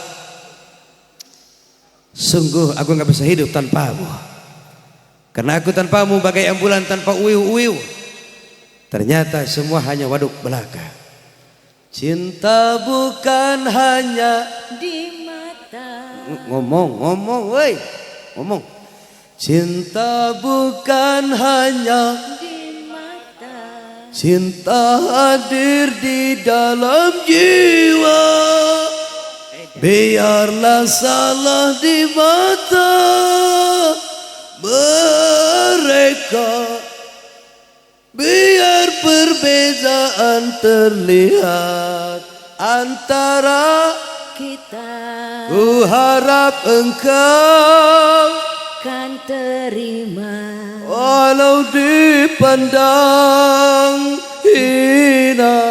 Sungguh aku gak bisa hidup tanpamu. Karena aku tanpamu bagai ambulan tanpa uiu-uiu. Ternyata semua hanya waduk belaka. Cinta bukan hanya di mata. Ngomong, ngomong, woi, ngomong. Cinta bukan hanya di mata. Cinta hadir di dalam jiwa. Biarlah salah di mata mereka, biar perbedaan terlihat antara kita. Ku harap engkau kan terima walau dipandang hina,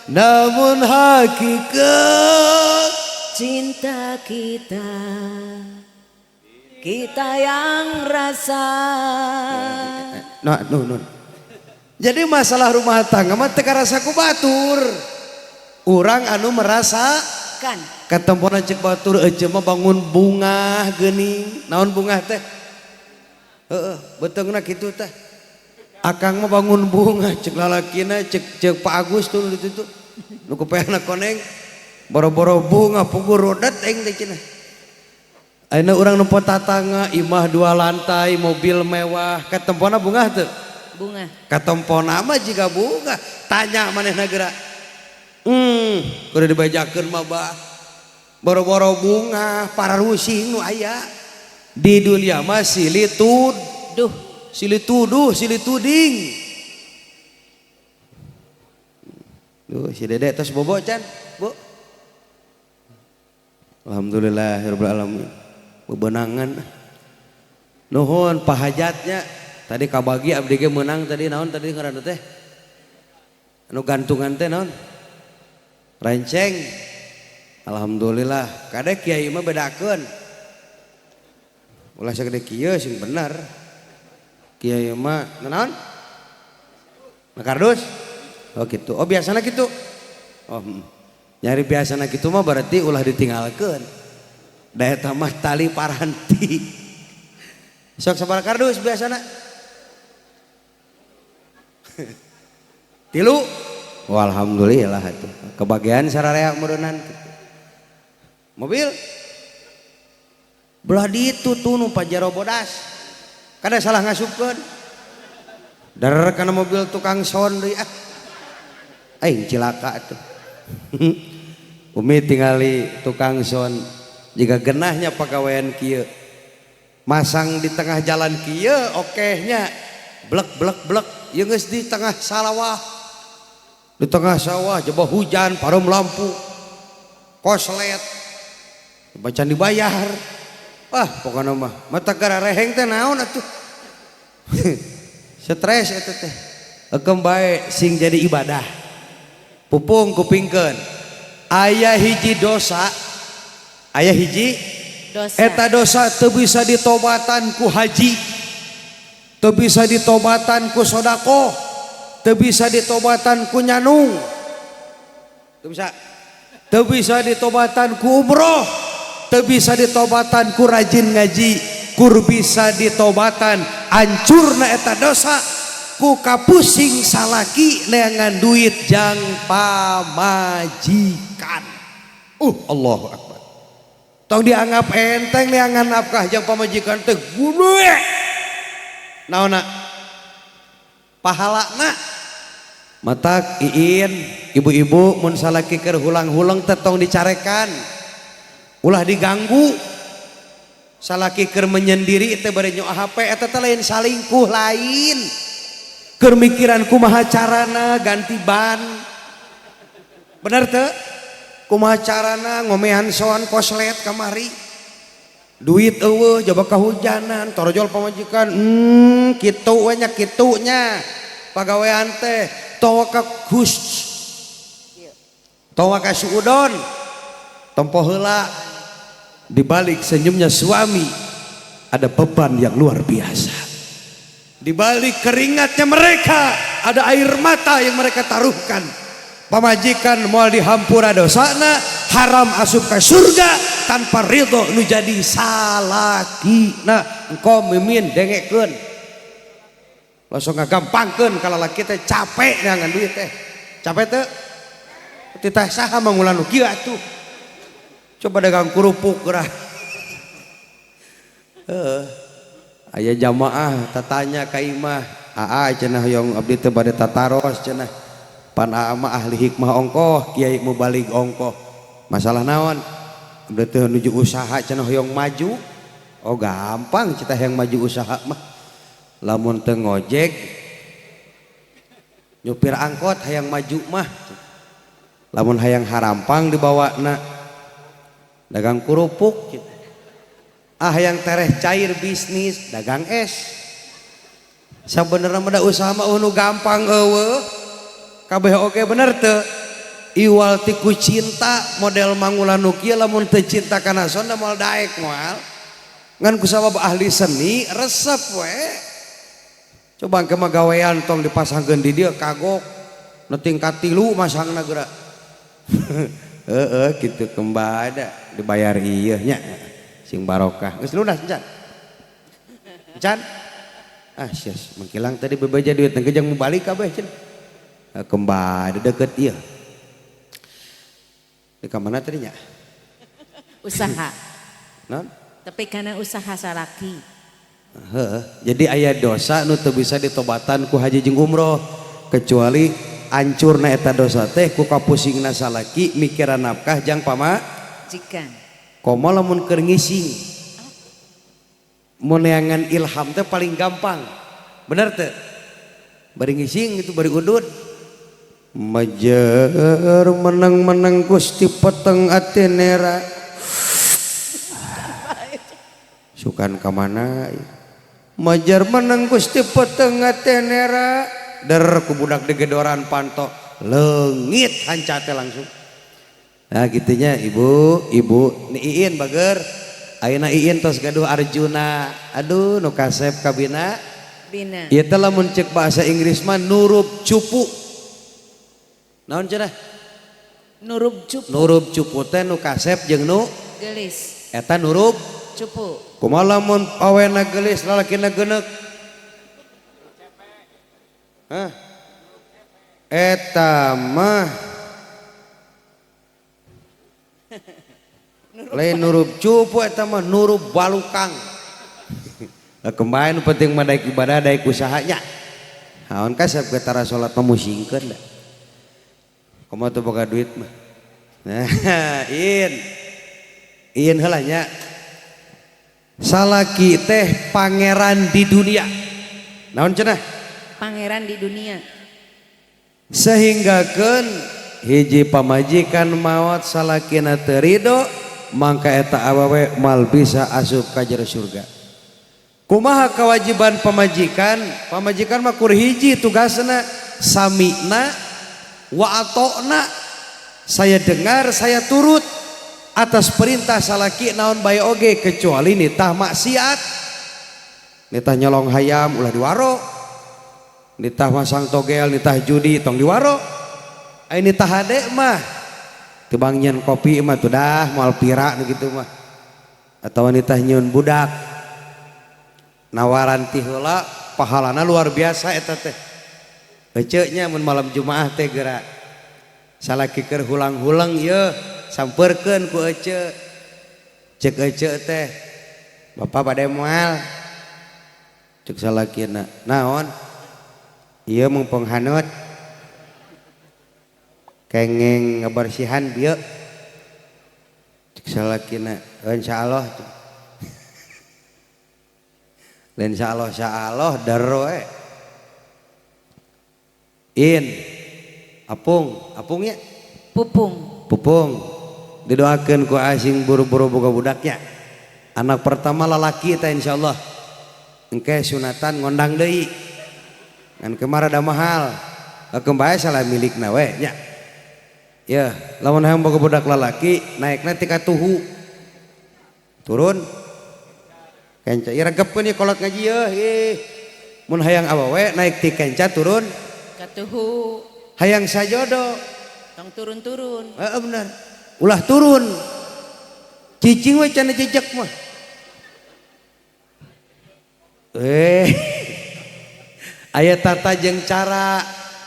namun hakikat cinta kita, kita yang rasa. Nah, no, no. Jadi masalah rumah tangga mah teu karasa ku batur. Urang anu merasa kan. Katempona cek batur ece mah bangun bunga geuning. Naon bunga teh? Heeh, beuteungna kitu teh. Akang mah bangun bunga cek lalakina cek cek Pak Agus tuh ditu tuh. Nu kupeana koneng. Boro-boro bunga pugur rodet aing teh cenah. Ayeuna urang nempo tatangga imah 2 lantai, mobil mewah, katempona bunga teu? Bunga. Katempona mah jiga bunga. Tanya manehna geura. Kudu dibajakeun mah bah. Boro-boro bunga pararusing nu aya. Di dunia mah silih tuduh, silih tuduh, silih tuding. Duh, si Dede tos bobo can, Bu. Alhamdulillahirabbil alamin. Bebenangan. Nuhun pahajatnya. Tadi kabagi abdi ge meunang tadi naon tadi ngaranna teh? Anu gantungan teh naon? Renceng. Alhamdulillah. Kade kiai mah bedakeun. Ulah sagede kieu sing bener. Kiai mah naon? Kardus? Oh gitu. Oh biasana gitu. Oh nyari biasana gitu mah berarti ulah ditinggalkeun. Da eta mah tali paranti. Sok sabaraha kardus biasana? 3. Walhamdulillah atuh. Kebagian sararea meureunnan kitu. Mobil belah ditu tuh nu Pajero bodas. Kada salah ngasupkeun. Dar kana mobil tukang sound deui ah. Aing cilaka atuh. Umi tingali tukang sound jika genahnya pagawean kieu. Masang di tengah jalan kieu okehnya blek blek blek ieu geus di tengah sawah. Di tengah sawah coba hujan parum lampu. Koslet. Bacan dibayar. Wah, pokona mah mata gara reheng teh naon atuh. Stres eta teh. Ekem bae sing jadi ibadah. Pupung kupingkeun. Aya hiji dosa, aya hiji dosa. Eta dosa teu bisa ditobatan ku haji, teu bisa ditobatan ku sodakoh, teu bisa ditobatan ku nyanung, teu bisa, teu bisa ditobatan ku umroh, teu bisa ditobatan ku rajin ngaji, kur bisa ditobatan ancurna eta dosa ku kapusing salaki neangan duit jang pamajikan. Allahu akbar. Tong dianggap enteng neangan nafkah jang pamajikan teh gede. Naonna? Pahalana. Matak iin Ibu-ibu mun salaki keur hulang-huleng teh tong dicarekan. Ulah diganggu. Salaki keur menyendiri teh bari nyoa HP eta teh lain salingkuh lain. Keur mikiran kumaha carana ganti ban. Bener teu? Kumaha carana ngomean soan koslet kamari. Duit eueuh jaba kahujanan torojol pamajikan. Kitu we nya kitu nya. Pagawean teh towa ka kus. Towa ka suudon. Tempo heula. Di balik senyumnya suami ada beban yang luar biasa. Di balik keringatnya mereka ada air mata yang mereka taruhkan. Pamajikan moal dihampura dosana, haram asup ka surga tanpa ridho nu jadi salakina. Engko mimin dengekeun. Langsung ngagampangkeun ka lalaki teh capek neangan duit teh. Capek teu? Titah saha mangulan nu kieu atuh. Coba dagang kerupuk geura. Heeh. Aya jamaah tatanya ka imah, aa cenah hoyong abdi teh bade tataros cenah. Pan aa mah ahli hikmah ongkoh, kiai mubalig ongkoh. Masalah naon? Abdi teh nuju usaha cenah hoyong maju. Oh gampang cita yang maju usaha mah. Lamun teu ngojek nyupir angkot hayang maju mah. Lamun hayang harampang dibawana dagang kerupuk gitu. Ah yang tereh cair bisnis dagang es. Sabenerna mah da usaha mah nu gampang eueuh. Kabeh oge bener teu? Iwal ti ku cinta model mangulan nu kieu lamun teu cinta kana sonda moal daek moal. Ngan kusabab ahli seni resep we. Coba engke mah gawean tong dipasangkeun di dieu kagok. Nu tingkat 3 masangna geura. Heeh kitu kembada dibayar ieu nya. Sing barokah. Geus lunas encan? Encan? Ah sias mengkilang tadi bebeja duit teh jang mau balik kabeh cenah. Kembali deket ieu. Di ka mana tadi nya? Usaha. Non? Tapi karena usaha salaki. Heeh. Jadi aya dosa nu teu bisa ditobatan ku haji jeung umroh kecuali ancurna eta dosa teh ku kapusingna salaki mikiran nafkah jang pamajikan. Komo lamun keur ngising. Mun neangan ilham teh paling gampang. Bener teu? Bari ngising itu bari udud. Majer menang-menang Gusti peteng atenera. Sukan ka mana? Majer menang Gusti peteng atenera. Der ku budak digedoran panto leungit hancate langsung. Nah gitunya ibu, ibu ni Iin bager. Ayeuna Iin tos gaduh Arjuna. Aduh nu kasep kabina. Bina. Ieu teh lamun ceuk bahasa Inggris mah nurub cupu. Naon cenah? Nurub cupu. Nurub cupu teh nu kasep jeung nu geulis. Eta nurub cupu. Kumaha lamun awena geulis lalakina geuneuk? Hah? Eta mah lain nurub cupu eta mah nurub balukang. Lah kemarin penting mah daek ibadah daek usahanya. Haon kasep ge tara salat mah musingkeun da. Kumaha teu boga duit mah. Nah, in. In heula nya. Salaki teh pangeran di dunia. Naon cenah? Pangeran di dunia. Sehinggakeun hiji pamajikan maot salakina teu rido mangka eta awewe mal bisa asup ka jero surga. Kumaha kewajiban pamajikan? Pamajikan mah kur hiji tugasna sami'na wa atokna. Saya dengar, saya turut atas perintah salaki naon bae oge kecuali nitah maksiat. Nitah nyolong hayam ulah diwaro. Nitah masang togel, nitah judi tong diwaro. Ai nitah hade mah tibang nyeun kopi mah tuh dah moal pira nu kitu mah. Atawa nitah nyeun budak. Nawaran ti heula pahalana luar biasa eta teh. Eceu nya mun malam Jumaah teh geura. Salaki keur hulang-huleng ieu sampeurkeun ku eceu. Ceuk eceu teh bapak bade moal. Ceuk salakina naon? Ieu mumpung hanut. Kengeng ngabersihan bieu. Cek salakina, insyaallah. Lain insyaallah insyaallah dar we. In apung, apungnya Pupung. Pupung. Didoakeun ku asing buru-buru boga budaknya. Anak pertama lalaki teh insyaallah. Engke sunatan ngondang deui. Ngan kemar ada mahal. Keun bae salah milikna we nya. Ya, lamun hayang boga budak lalaki naikna ti katuhu. Turun. Kenca ieu regepkeun ieu kolot ngaji yeuh ih. Mun hayang awewe naik ti kenca turun katuhu. Hayang sajodo tong turun-turun. Heeh bener. Ulah turun. Cicing we cenah cicek mah. Aya tata jeung cara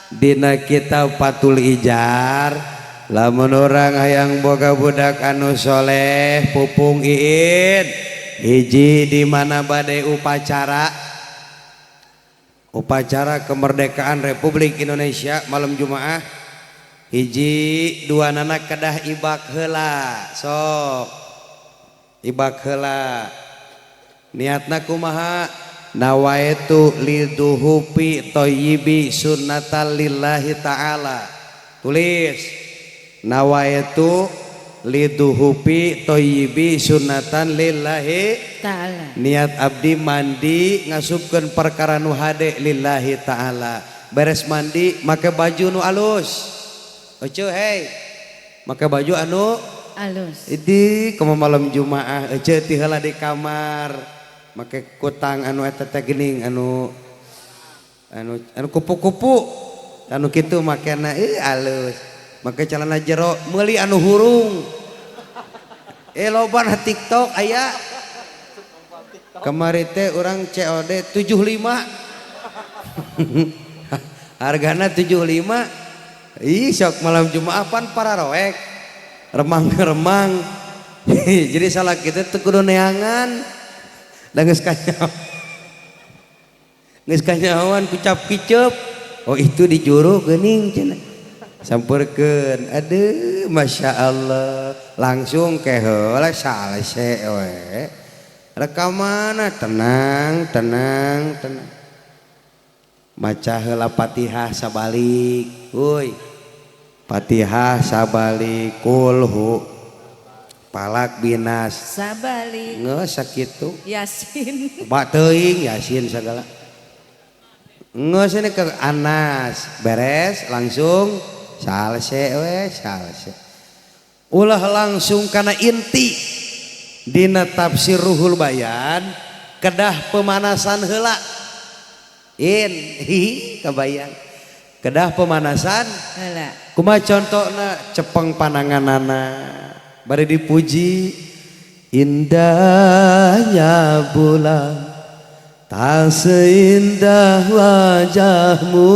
dina kitab Fathul Ijar. Lamun urang hayang boga budak anu soleh pupung iin hiji di mana bade upacara upacara kemerdekaan Republik Indonesia malam Jumaah hiji dua nana kedah ibak heula sok ibak heula niatna kumaha nawaitu liduhupi thayyibi sunnatal lillahi ta'ala tulis nawaitu liduhupi thayyibi sunnatan lillahi ta'ala niat abdi mandi ngasupkeun perkara nu hade lillahi ta'ala beres mandi make baju nu alus eceu hei make baju anu alus idi kumaha malam Jumaah eceu ti heula di kamar make kutang anu eta teh geuning anu anu anu kupu-kupu anu kitu makena ih alus make celana jero meuli anu hurung loba na TikTok aya kamari teh urang COD 75 hargana 75 ih sok malam Jumaah pan pararoek remang-remang jadi salah kita teu kudu neangan da geus kanyahoan kucap kicep oh itu di juru geuning cenah sampeurkeun aduh Masya Allah langsung ke heula salese we rek ka mana tenang tenang tenang maca heula Fatihah sabalik euy Fatihah sabalik kulhu palak binas sabalik geus sakitu Yasin ba teuing Yasin sagala geus ini ke Anas beres langsung salse we salse ulah langsung kana inti dina tafsir Ruhul Bayan kedah pemanasan heula in hi kabayang kedah pemanasan heula kumaha contona cepeng pananganana bari dipuji indahnya bulan tak seindah wajahmu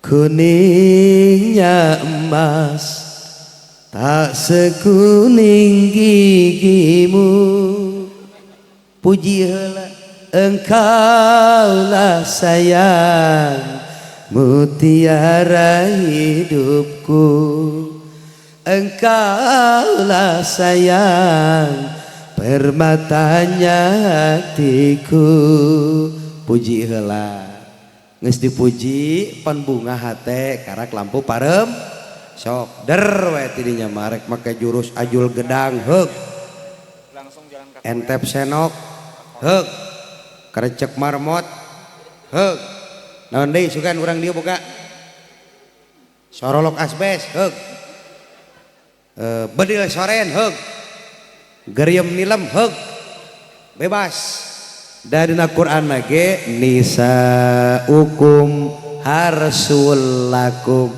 kuningnya emas tak sekuning gigimu puji heula engkaulah sayang mutiara hidupku engkaulah sayang permatanya hatiku puji heula geus dipuji pan bunga hate karak lampu parem sok der we tidinya marek make jurus ajul gedang heug entep senok heug karecek marmot heug naon deui sugan urang dieu boga sorolok asbes heug bedil soren heug geriem nilem heug bebas dari Quran lagi nisaukum harsul lakum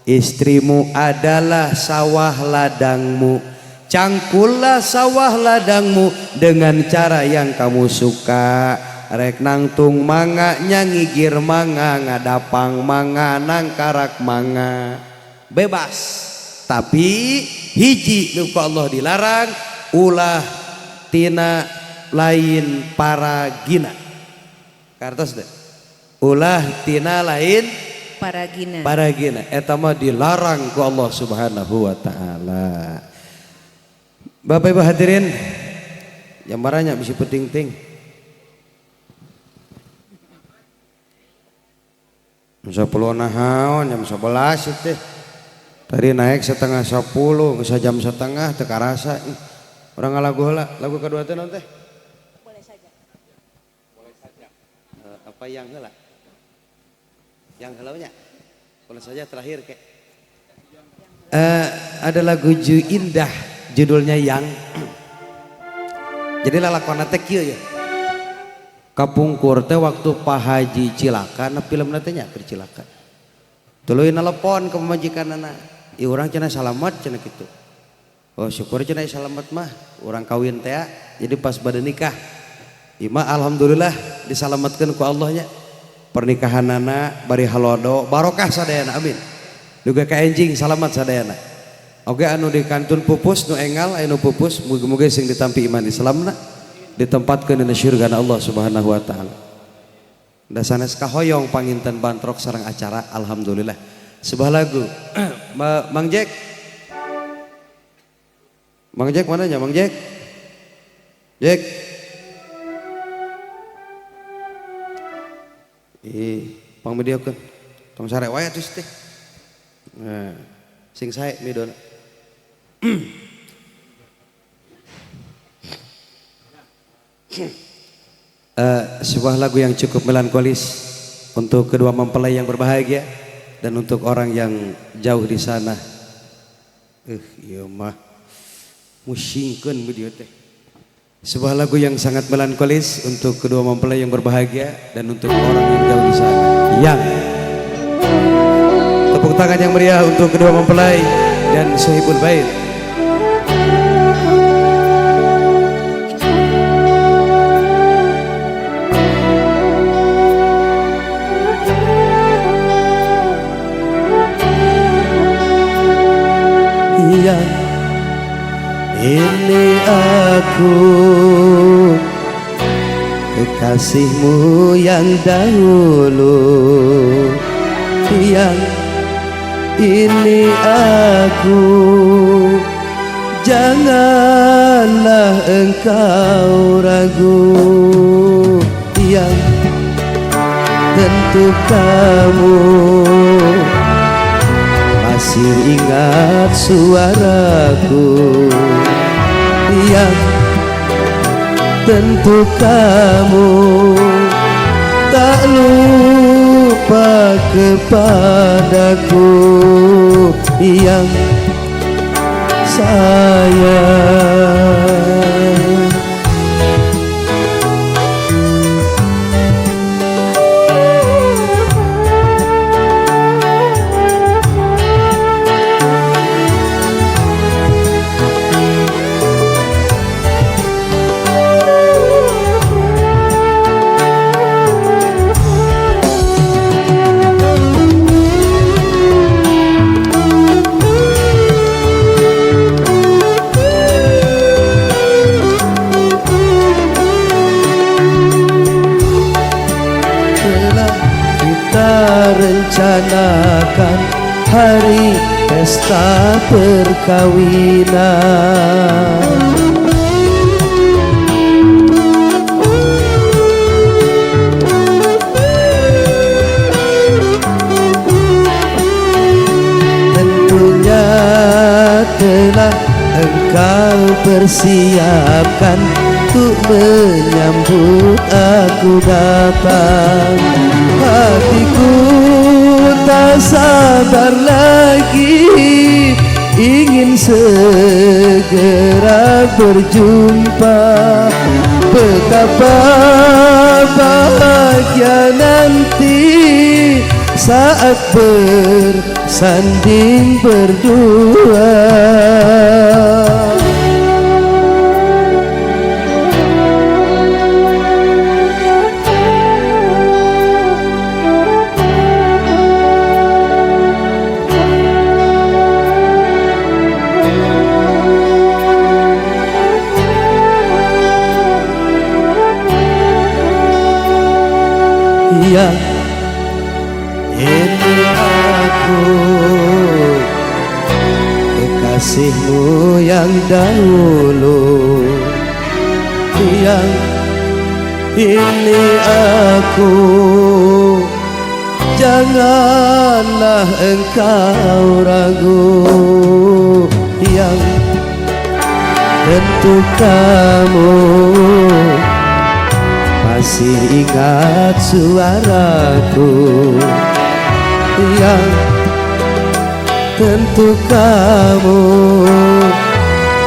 istrimu adalah sawah ladangmu cangkullah sawah ladangmu dengan cara yang kamu suka rek nangtung manga nyangigir manga ngadapang manga nangkarak manga bebas tapi hiji nu ku Allah dilarang ulah tina lain paragina kartos deh ulah tina lain Paragina. Paragina eta mah dilarang ku Allah Subhanahu wa taala. Bapak Ibu hadirin, yang marahnya bisa penting-ting. 10 nahaon jam 11 teh. Tadi naik 9:30, geus jam setengah teu karasa. Urang ngalagu heula, lagu kedua teh naon teh? Boleh saja. Boleh saja. Apa yang heula? Yang heulanya? Boleh saja terakhir kek. Ada lagu Ju Indah judulnya Yang. Jadi lalakona teh kieu ya. Kapungkur teh waktu Pak Haji cilaka na filmna teh nya keur cilaka. Tuluy nelepon ke pamajikanana. Ieu urang cenah salamet cenah kitu. Oh syukur cenah salamet mah urang kawin teh. Jadi pas bade nikah. Ieu mah alhamdulillah disalametkeun ku Allah nya. Pernikahanana bari halodo barokah sadayana amin. Duga ka enjing salamet sadayana. Oke anu di kantun pupus nu engal anu pupus muga-muga sing ditampi iman Islamna ditempatkeun dina syurgana Allah Subhanahu wa taala. Da sanes kahoyong panginten bantrok sareng acara alhamdulillah. Sebuah lagu Mang Jack. Mang Jack mana nya Mang Jack? Jack. Ih, pangmediakeun. Tong sare wae atuh teh. Nah, sing sae midona. Sebuah lagu yang cukup melankolis untuk kedua mempelai yang berbahagia dan untuk orang yang jauh di sana. Ieu mah musingkeun video teh. Sebuah lagu yang sangat melankolis untuk kedua mempelai yang berbahagia dan untuk orang yang jauh di sana. Yang tepuk tangan yang meriah untuk kedua mempelai dan Sohibul Bait. Yang ini aku kekasihmu yang dahulu, yang ini aku, janganlah engkau ragu, yang tentu kamu masih ingat suaraku, yang tentu kamu tak lupa kepadaku, yang sayang. Rencanakan hari pesta perkawinan, tentunya telah engkau persiapkan untuk menyambut aku datang. Hatiku tak sabar lagi, ingin segera berjumpa. Betapa bahagia nanti saat bersanding berdua. Yang ini aku kekasihmu yang dahulu, yang ini aku. Janganlah engkau ragu, yang tentu kamu masih ingat suaraku, yang tentu kamu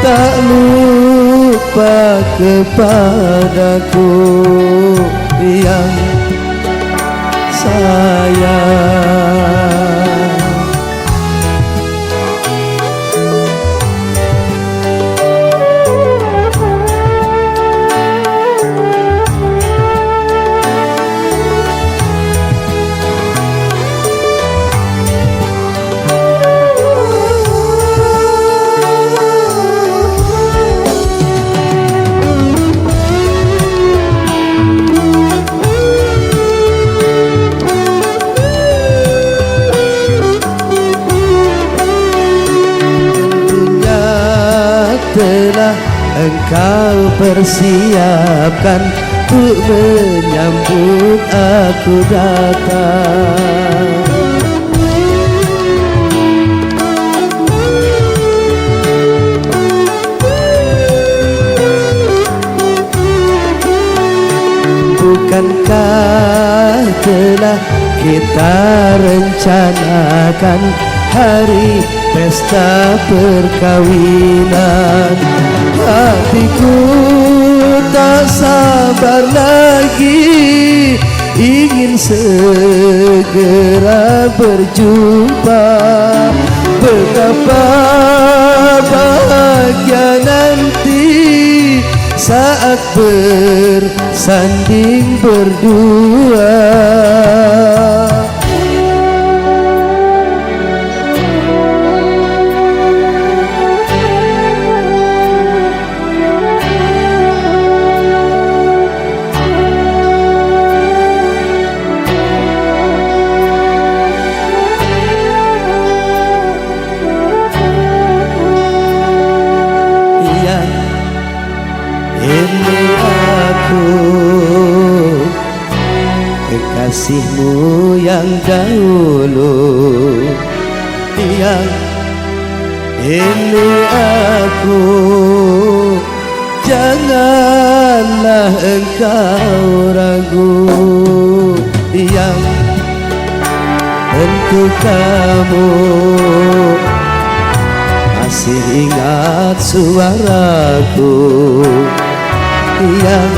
tak lupa kepadaku, yang sayang. Telah engkau persiapkan untuk menyambut aku datang. Bukankah telah kita rencanakan hari pesta perkawinan? Hatiku tak sabar lagi, ingin segera berjumpa. Betapa bahagia nanti saat bersanding berdua. Ini aku kekasihmu yang dahulu, yang ini aku. Janganlah engkau ragu, yang tentu kamu masih ingat suaraku, yang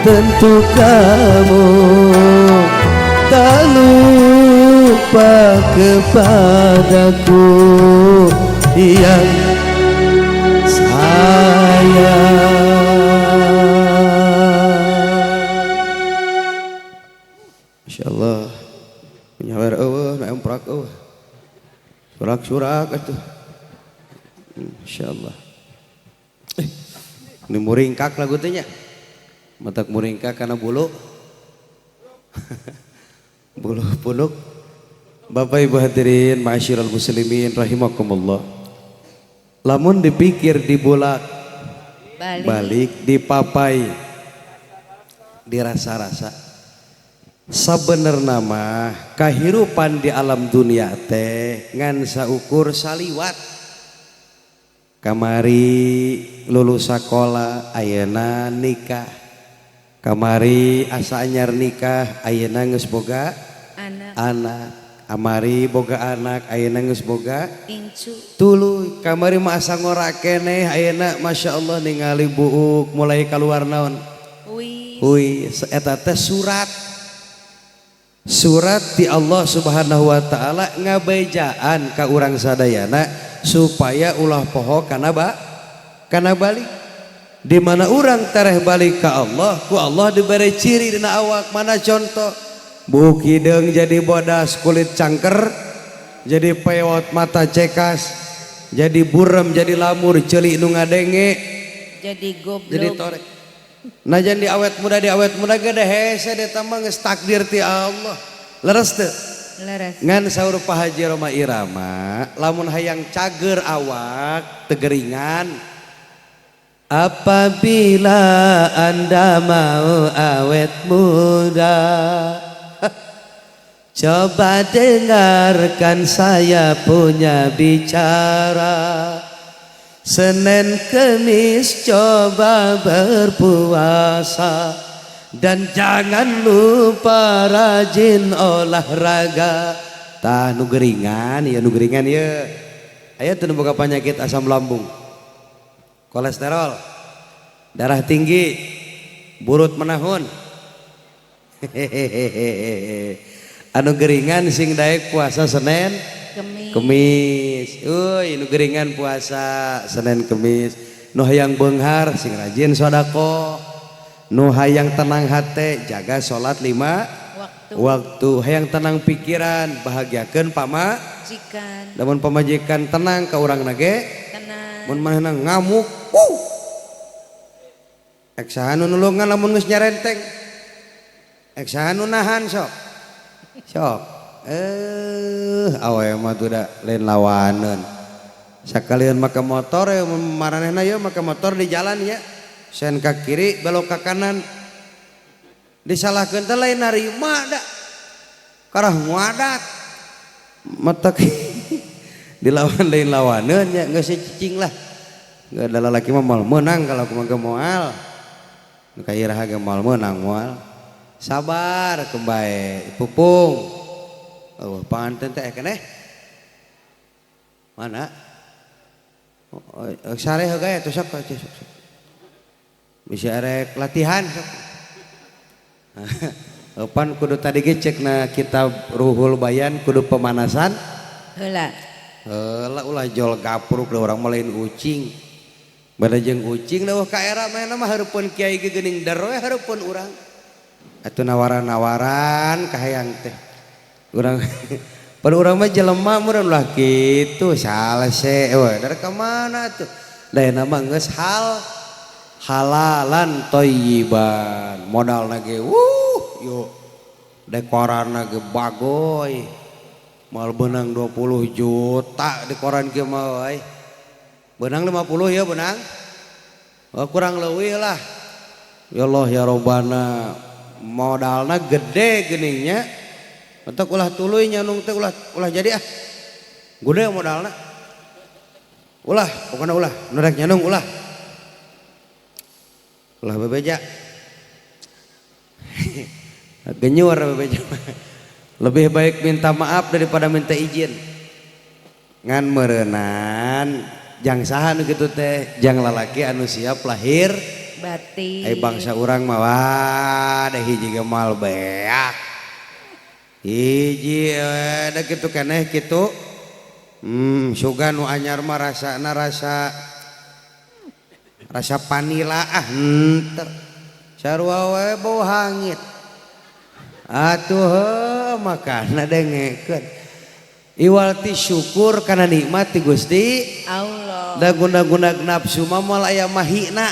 tentu kamu tak lupa kepadaku, yang sayang. Masya Allah, nyawer eueuh, na emprak eueuh. Surak-surak atuh. Masya Allah. Ini muringkak lagu teh nya. Matak muringkak karena bulu. Bulu punuk. Bapak Ibu hadirin ma'asyiral muslimin rahimakumullah. Lamun dipikir dibulak balik dipapai dirasa-rasa. Sabenerna mah kahirupan di alam dunia teh ngan saukur saliwat. Kamari lulus sakola ayeuna nikah, kamari asa anyar nikah ayeuna geus boga anak, amari boga anak ayeuna geus boga incu, tuluy kamari mah asa ngora keneh ayeuna Masya Allah ningali buuk mulai kaluar naon uy eta teh surat surat di Allah Subhanahu wa taala ngabejaan ka urang sadayana supaya ulah poho kana kana balik. Di mana urang tereh balik ka Allah, ku Allah diberi ciri dina awak. Mana contoh? Buuk hideung jadi bodas, kulit cangker jadi pewot, mata cekas, jadi burem, jadi lamur, ceuli nu ngadenge, jadi goblok, jadi torek. Najan di awet muda gede hese eta mah geus takdir ti Allah. Leres teu? Leres. Ngan saur Pak Haji Rhoma Irama, lamun hayang cager awak teu geringan. Apabila Anda mau awet muda, coba dengarkan saya punya bicara. Senin Kemis coba berpuasa, dan jangan lupa rajin olahraga. Tah nu geringan ya, nu geringan ya. Aya teu nu boga penyakit asam lambung, kolesterol, darah tinggi, burut menahun. Hehehe. Anu geringan sing daek puasa Senin Kemis. Kemis. Euy, nu geringan puasa Senin Kemis. Nu hayang beunghar sing rajin sodako. Nu hayang tenang hate jaga salat 5 waktu. Waktu. Hayang tenang pikiran bahagiakeun pama jikan. Lamun pamajikan tenang ka urang nage tenang. Mun manehna ngamuk, ek saha nu nulungan lamun geus nyarenteng? Ek saha nu nahan sok? Sok. Awe mah tuh da lain lawaneun. Sakalian make motor ya maranehna ya make motor di jalan ya. Sen ka kiri belok ka kanan. Disalahkeun teh lain narima da. Karah nguadat. Matak dilawan lain lawaneun nya geus cicing lah. Geus da lalaki mah moal meunang kalau kumaha ge moal. Nu ka iraha ge moal meunang moal. Sabar kembae pupung. Oh, panganten teh keneh. Mana? Oh, sare heula atuh sok sok sok. Bisa erek latihan sok. Pan kudu tadi ge cekna kitab Ruhul Bayan kudu pemanasan heula. Heula ulah jol gapruk da urang mah lain ucing. Bada jeung ucing da ka era manehna mah hareupeun kiai ge geuning der we hareupeun urang. Atuh nawaran-nawaran kahayang teh. Urang pada urang mah jelema meureun ulah kitu salese we dari ka mana atuh. Da mah geus hal halalan thayyiban. Modalna ge wuh yo dekoranna ge bagoy. Moal beunang 20 juta dekoran kieu mah euy. Beunang 50 ya beunang. Oh, kurang leuwih lah. Ya Allah ya Robbana. Modalna gede geuningnya. Entek ulah tuluy nyanung teh ulah ulah jadi ah. Gede modalna. Ulah, pokoknya ulah, nu rek nyanung ulah. Ulah bebeja. Genyur bebeja. Lebih baik minta maaf daripada minta izin. Ngan meureunan jang saha nu kitu teh, jang lalaki anu siap lahir batin. Ai bangsa urang mah wah da hiji ge moal beak. Hiji we da kitu keneh kitu. Sugan nu anyar mah rasana rasa rasa panila ah henteu. Sarua we bau hangit. Atuh heuh makana dengekeun. Iwal ti syukur kana nikmat ti Gusti Allah. Da guna-guna nafsu mah moal aya mahina.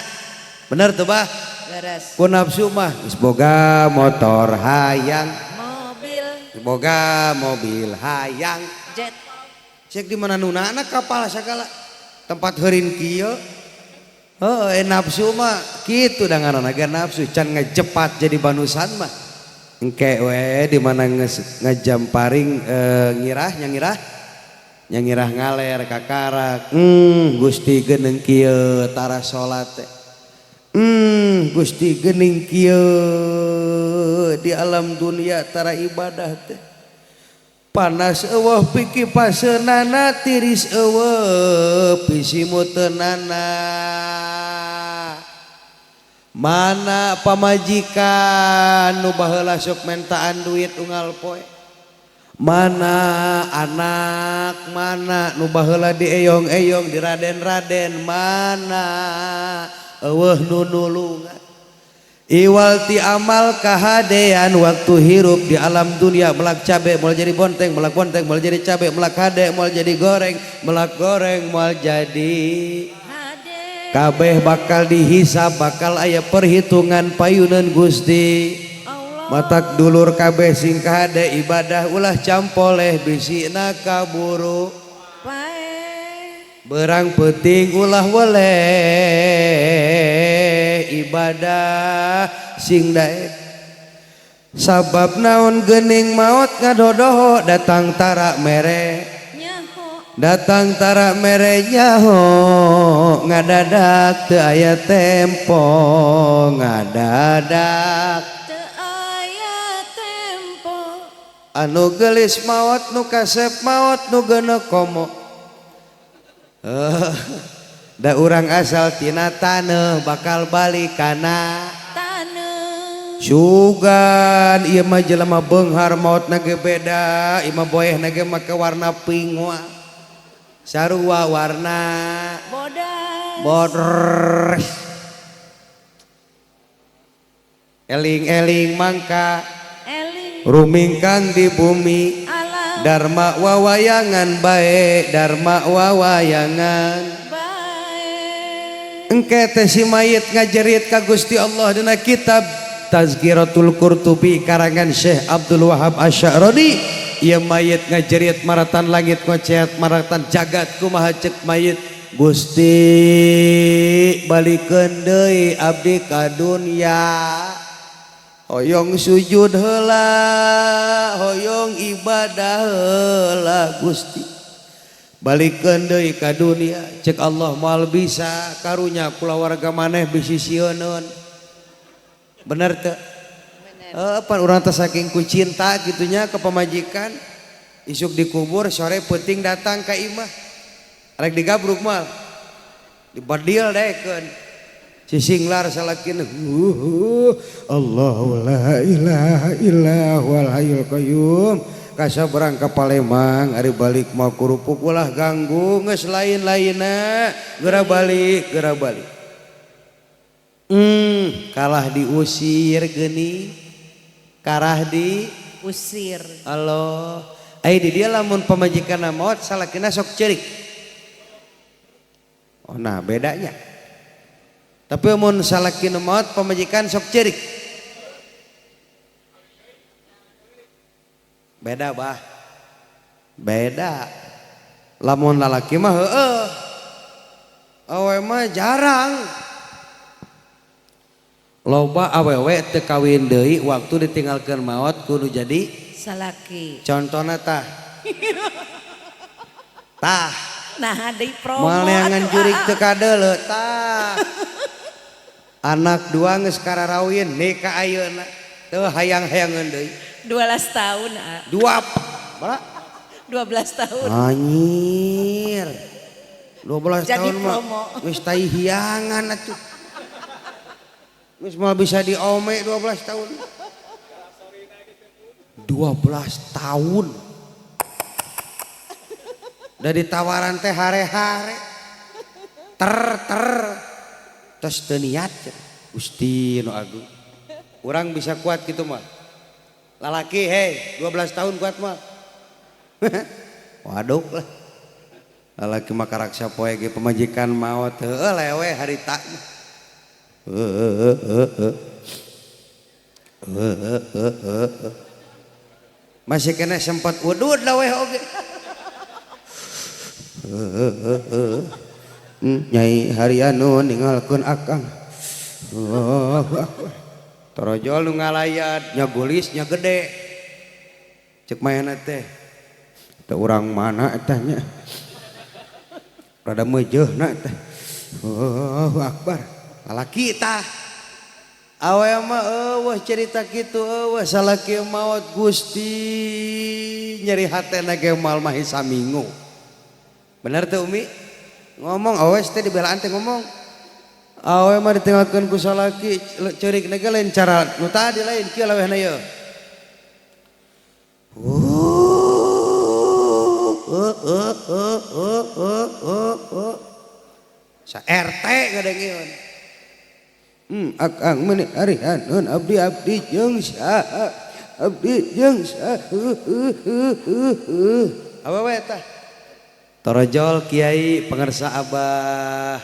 Bener tuh bah? Leres. Ku nafsu mah geus boga motor hayang, mobil, geus boga mobil hayang, jet. Cek di mana nunana kapal sagala tempat heurin kieu. Heuh, nafsu mah kitu da ngaranna ge nafsu can ngejepat jadi banusan mah. Engke we di mana ngejamparing ngirah nyangirah nyangirah ngaler kakarak. Gusti geuning kieu tara salat teh. Gusti geuning kieu di alam dunia tara ibadah teh. Panas eueuh pikipaseunana tiris eueuh pisimuteunana. Mana pamajikan nu baheula sok mentaan duit unggal poe. Mana anak mana nu baheula dieyong-eyong diraden-raden mana eueuh nu nulungan. Iwal ti amal kahadean waktu hirup di alam dunia melak cabe moal jadi bonteng, melak bonteng moal jadi cabe, melak hade moal jadi goreng, melak goreng moal jadi hade. Kabeh bakal dihisab, bakal aya perhitungan payunan Gusti Allah. Matak dulur kabeh sing kahade ibadah ulah campoleh bisina kaburu pae. Berang penting ulah weleh ibadah sing daek. Sabab naon geuning maot ngadodoho datang tara mere nyaho. Datang tara mere nyaho ngadadak teu aya tempo ngadadak teu aya tempo. Anu geulis maot nu kasep maot nu geuneuh komo. Da urang asal tina taneuh bakal balik kana taneuh. Sugan ieu mah jelema beunghar maotna ge beda, ieu mah boehna ge make warna pink wa. Sarua warna bodas. Bodres. Eling-eling mangka eling rumingkang di bumi alam Dharma wawayangan bae, Dharma wawayangan bae. Engke teh si mayit ngajerit ka Gusti Allah dina kitab Tazkiratul Qurtubi karangan Syekh Abdul Wahab Asy-Sya'rani. Ieu mayit ngajerit maratan langit ngoceat maratan jagat kumaha ceuk mayit Gusti balikeun deui abdi ka dunya. Hoyong sujud heula, hoyong ibadah heula Gusti. Balikeun deui ka dunia cek Allah moal bisa karunya kulawarga maneh bisi sieuneun. Bener teu? Pan urang teh saking ku cinta gitunya ke pamajikan isuk dikubur sore peuting datang ka imah. Rek digabruk moal. Dibadil daekeun. Sisinglar salakin Allahu la ilaha illa huwal hayyul qayyum. Kasabrang ka Palembang ari balik mau kerupuk ulah ganggu geus lain-lainna geura balik geura balik. Kalah diusir geuning karah di usir. Allah ai di dia lamun pamajikanna maot salakina sok ceurik. Oh nah bedanya. Tapi mun salakina maot pamajikan sok ceurik. Beda bah. Beda. Lamun lalaki mah heueuh. Awe mah jarang. Loba awewe teu kawin deui waktu ditinggalkeun maot kudu jadi salaki. Contona tah. Tah. Nah deui promo. Moal neangan jurik teu kadeuleu tah. Anak dua geus kararawin nikah ayeuna teu hayang-hayangeun deui. 12 tahun, a. Dua berapa? 12 tahun. Anjir. 12 jadi tahun mah geus tai hiangan atuh. Geus moal bisa diome 12 tahun. 12 tahun. Dari tawaran teh hare-hare. Ter ter tos teu niat. Gusti nu agung. Urang bisa kuat gitu mah. Lalaki hei 12 tahun kuat mah. Waduh lah. Lalaki mah karaksa poe ge pamajikan maot heueuh lewe harita. Masih kena sempat udud laweh oge. Nyai Haryanu ninggalkeun akang. Allahu akbar. Torojol nu ngalayat nya gulis nya gede. Cek mayana teh. Teu urang mana eta nya. Rada meujeuhna teh. Allahu akbar. Lalaki tah. Awe mah eueuh cerita kitu eueuh salaki maot Gusti nyeri hatena ge moal mah saminggu. Bener teu Umi? Ngomong awees teh dibelaan teh ngomong. Awe mah ditinggalkeun ku salaki ceurik ge lain cara nu tadi lain kieu lawehna ieu. Sa RT ngadengeun. Akang meuni arihanun abdi abdi jeung saha abdi jeung saha. Awewe tah. Torojol kiai pangersa Abah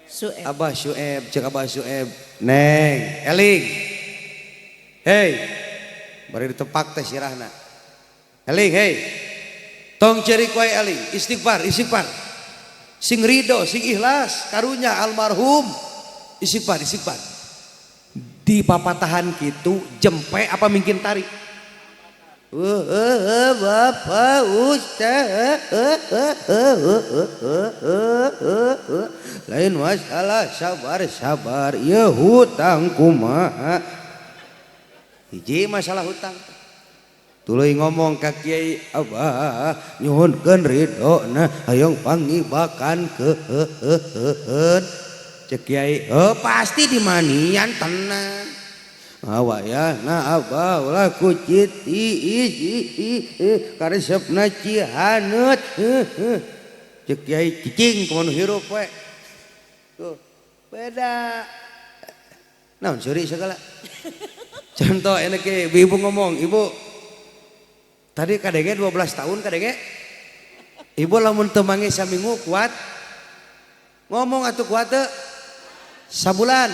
Sueb. Abah Sueb, cek Abah Sueb. Neng, eling. Hei, bari ditepak teh sirahna. Eling, hei. Tong ceurik wae eling, istighfar, istighfar. Sing ridho, sing ikhlas, karunya almarhum. Istighfar, istighfar. Di papatahan kitu jempe apa mungkin tarik? Bapak Ustaz, lain masalah, sabar sabar, ya hutang kumaha. Hiji masalah hutang. Tuluy ngomong ka kiai abah nyuhunkeun ridhona hayang pangibakankeun. Cek kiai, oh pasti dimanian tenang. Awayana abah ulah kuciti karesepna cihaneut. Cek kiai cicing kumaha hirup we. Tuh, beda. Naon seuri segala. Contoh enak ke ibu ngomong, ibu tadi KDG 12 tahun KDG. Ibu lamun teu manggih saminggu kuat. Ngomong atuh kuat teu? Sabulan.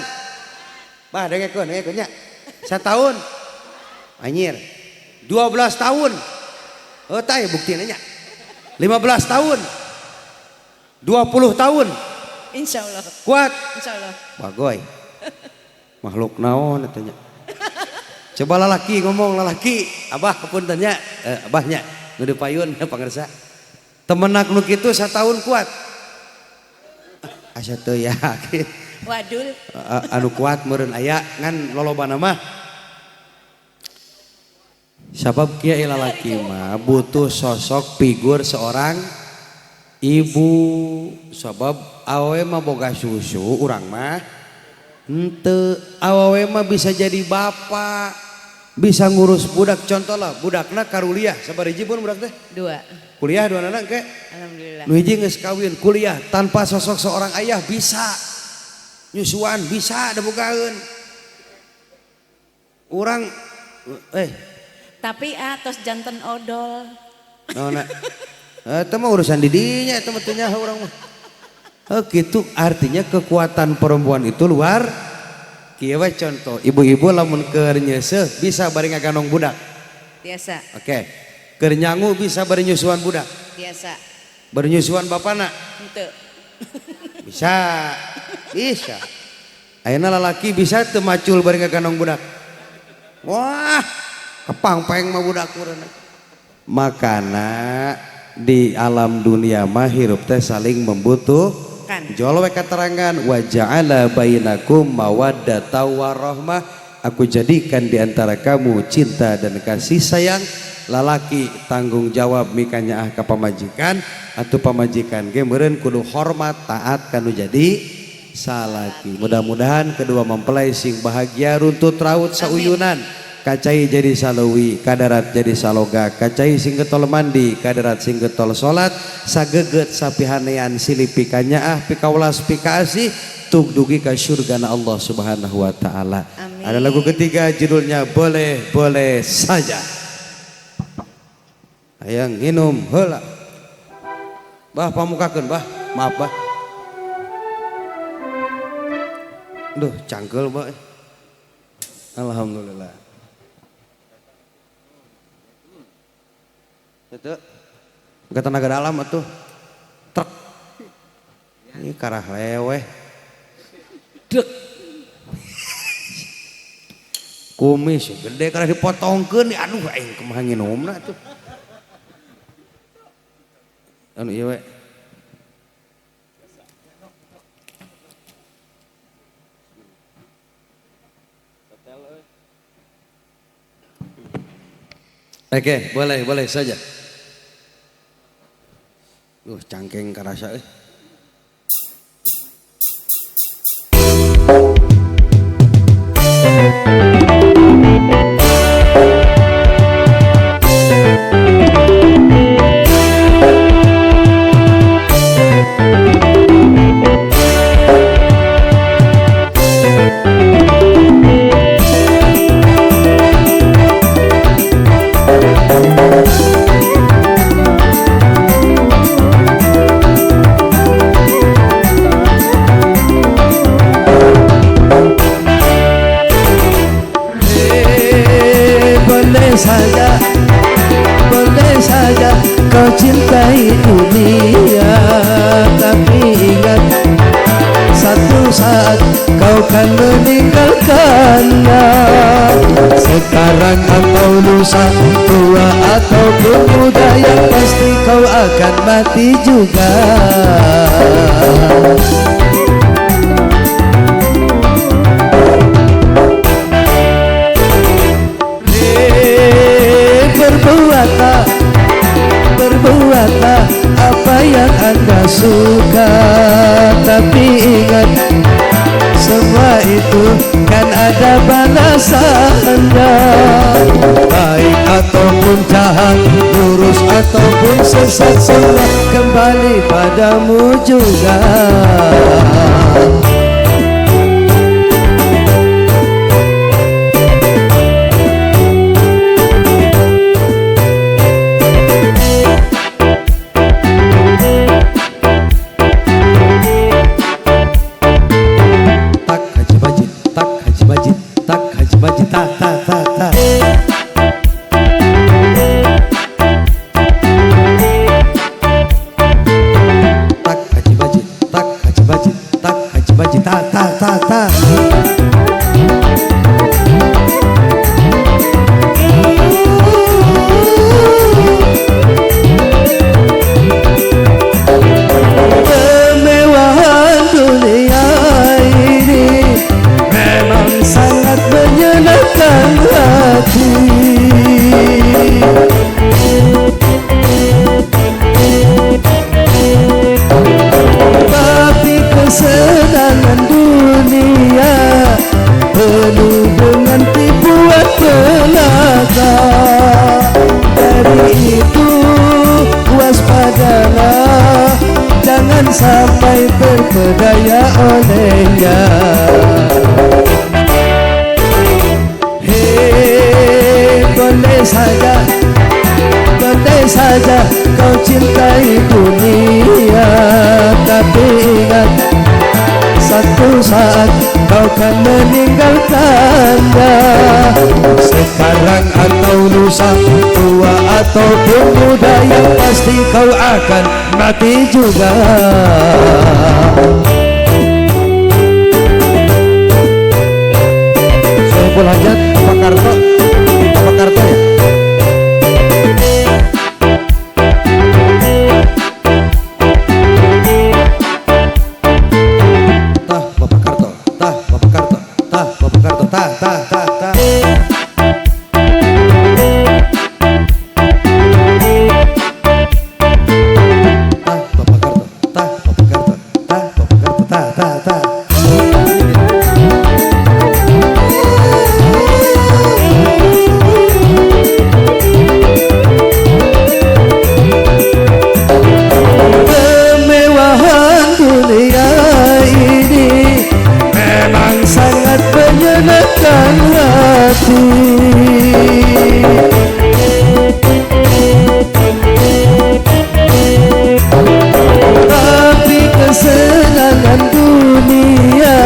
Bah dengekeun, dengekeun nya. Satahun. Anjir. 12 tahun. Oh tah buktina nya. 15 tahun. 20 tahun. Insyaallah. Kuat. Insyaallah. Bagoy. Makhluk naon eta nya. Coba lalaki ngomong lalaki, abah punten nya, abahnya nu di payun pangersa. Temenak nu kitu satahun kuat. Asa teu yakin. Wadul. Anu kuat meureun aya ngan lolobana mah. Sabab kieu lalaki mah butuh sosok figur seorang ibu. Sabab awewe mah boga susu urang mah henteu. Awewe mah bisa jadi bapak, bisa ngurus budak. Contoh lah budakna karuliah, sabar hiji pun budak teh? Dua. Kuliah dua anak ke? Alhamdulillah. Nu hiji geus kawin, kuliah tanpa sosok seorang ayah bisa. Nyusuan bisa da bogaeun. Urang tapi tos janten odol. Naonna? Eta mah urusan didinya eta mah teu nyaho urang mah. Gitu artinya kekuatan perempuan itu luar. Kieu we contoh, ibu-ibu lamun keur nyeuseuh bisa bari ngaganong budak. Biasa. Oke. Keur nyangu bisa bari nyusuan budak. Biasa. Bari nyusuan bapana? Henteu. Bisa. Bisa. Ayeuna lalaki bisa teu macul bari ngaganong budak. Wah, kepangpeng mah budak meureun. Makana di alam dunia mah hirup teh saling membutuhkan. Jol we katerangan wa ja'ala bainakum mawaddata warahmah. Aku jadikan di antara kamu cinta dan kasih sayang. Lalaki tanggung jawab mikanyaah ka pamajikan atau pamajikan ge meureun kudu hormat taat kanu jadi salaki. Mudah-mudahan kedua mempelai sing bahagia runtut raut sauyunan. Kacai jadi saleuwi, kadarat jadi saloga, kacai sing getol mandi, kadarat sing getol salat, sageget sapihanean silih pikanyaah pikaulas pikaasih tugdugi ka surgana Allah Subhanahu wa taala. Ada lagu ketiga judulnya Boleh Boleh Saja. Hayang nginum heula. Bah pamukakeun bah, maaf bah. Duh, cangkel bah. Alhamdulillah. Itu bukan tenaga dalam atuh. Truk. Ini karah leweh. Dek. Kumis gede karah dipotongkeun, aduh aing kumaha nginumna atuh. Anu ieu we. Oke, boleh, boleh saja. Cangkeng karasa euy. saat kau kan meninggalkannya. Sekarang atau lusa, tua ataupun muda, yang pasti kau akan mati juga. Berbuatlah, berbuatlah apa yang Anda suka, tapi ingat semua itu kan ada balasannya. Baik ataupun jahat, lurus ataupun sesat, semua kembali padamu juga. Sampai terpedaya olehnya. Hei, boleh saja kau cintai dunia, tapi ingat satu saat kau kan meninggalkannya. Sekarang atau lusa, tua ataupun muda, yang pasti kau akan mati juga. Sohibul Hajat, Pak Karto, Pak Karto ya. Tah Bapak Karto, tah Bapak Karto, tah Bapak Karto, tah tah tah tah. Tapi kesenangan dunia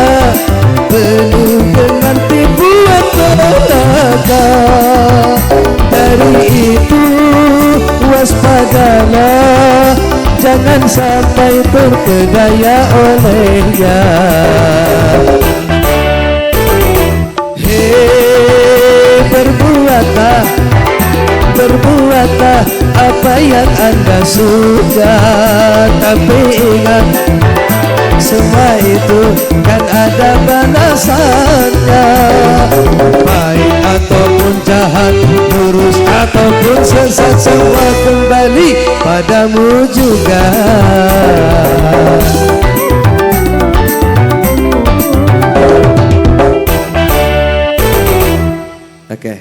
penuh dengan tipuan belaka. Dari itu waspadalah, jangan sampai terpedaya olehnya. Hei, berbuatlah, berbuatlah apa yang Anda suka, tapi ingat semua itu kan ada balasannya. Baik ataupun jahat, lurus ataupun sesat, semua kembali padamu juga. Oke,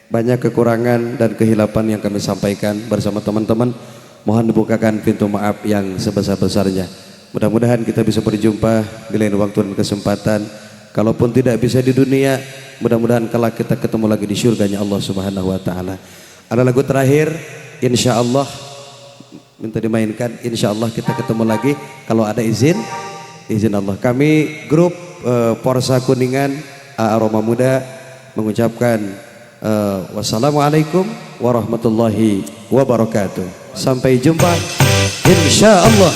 banyak kekurangan dan kehilapan yang kami sampaikan bersama teman-teman. Mohon dibukakan pintu maaf yang sebesar-besarnya. Mudah-mudahan kita bisa berjumpa di lain waktu dan kesempatan. Kalaupun tidak bisa di dunia, mudah-mudahan kelak kita ketemu lagi di syurganya Allah Subhanahu wa Ta'ala. Ada lagu terakhir, insya Allah minta dimainkan. Insya Allah kita ketemu lagi kalau ada izin, izin Allah. Kami grup Porsa Kuningan Aroma Muda mengucapkan wassalamualaikum warahmatullahi wabarakatuh. Sampai jumpa, insya Allah.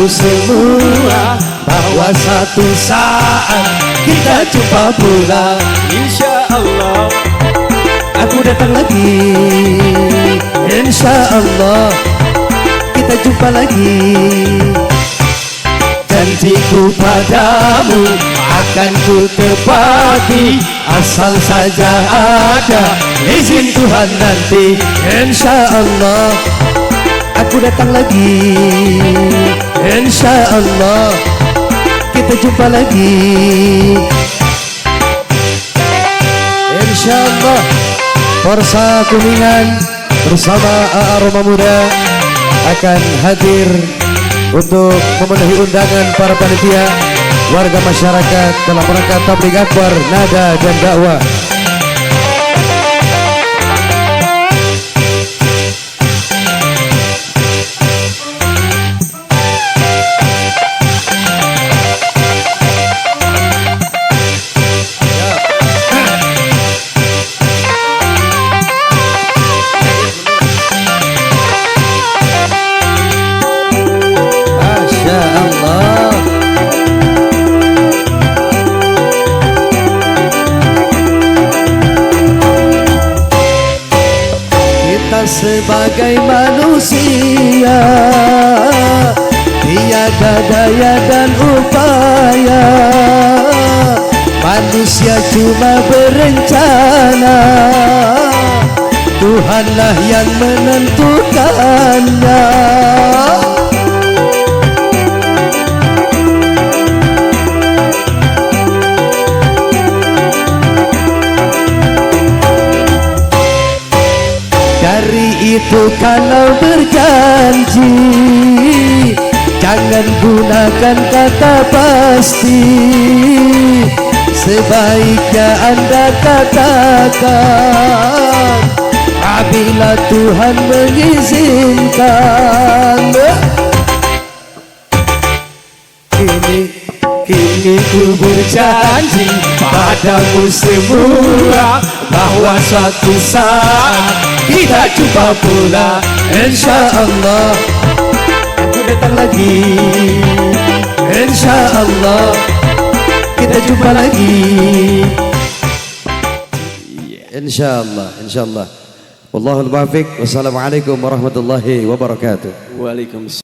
Padamu semua bahwa satu saat kita jumpa pula. Insya Allah aku datang lagi. Insya Allah kita jumpa lagi. Janjiku padamu akan ku tepati, asal saja ada izin Tuhan nanti. Insya Allah aku datang lagi. Insya Allah kita jumpa lagi. Insya Allah Forsa Kuningan bersama Aroma Muda akan hadir untuk memenuhi undangan para panitia, warga masyarakat dalam rangka tabligh akbar nada dan dakwah. Sebagai manusia tiada daya dan upaya, manusia cuma berencana, Tuhanlah yang menentukannya. Dari itu kalau berjanji jangan gunakan kata pasti, sebaiknya Anda katakan apabila Tuhan mengizinkan. Kini ku berjanji padamu semua bahwa suatu saat kita jumpa pula. Insya Allah aku datang lagi. Insya Allah kita jumpa lagi. Insya Allah, insya Allah. Wallahul muwaffiq. Wassalamualaikum warahmatullahi wabarakatuh. Waalaikumsalam.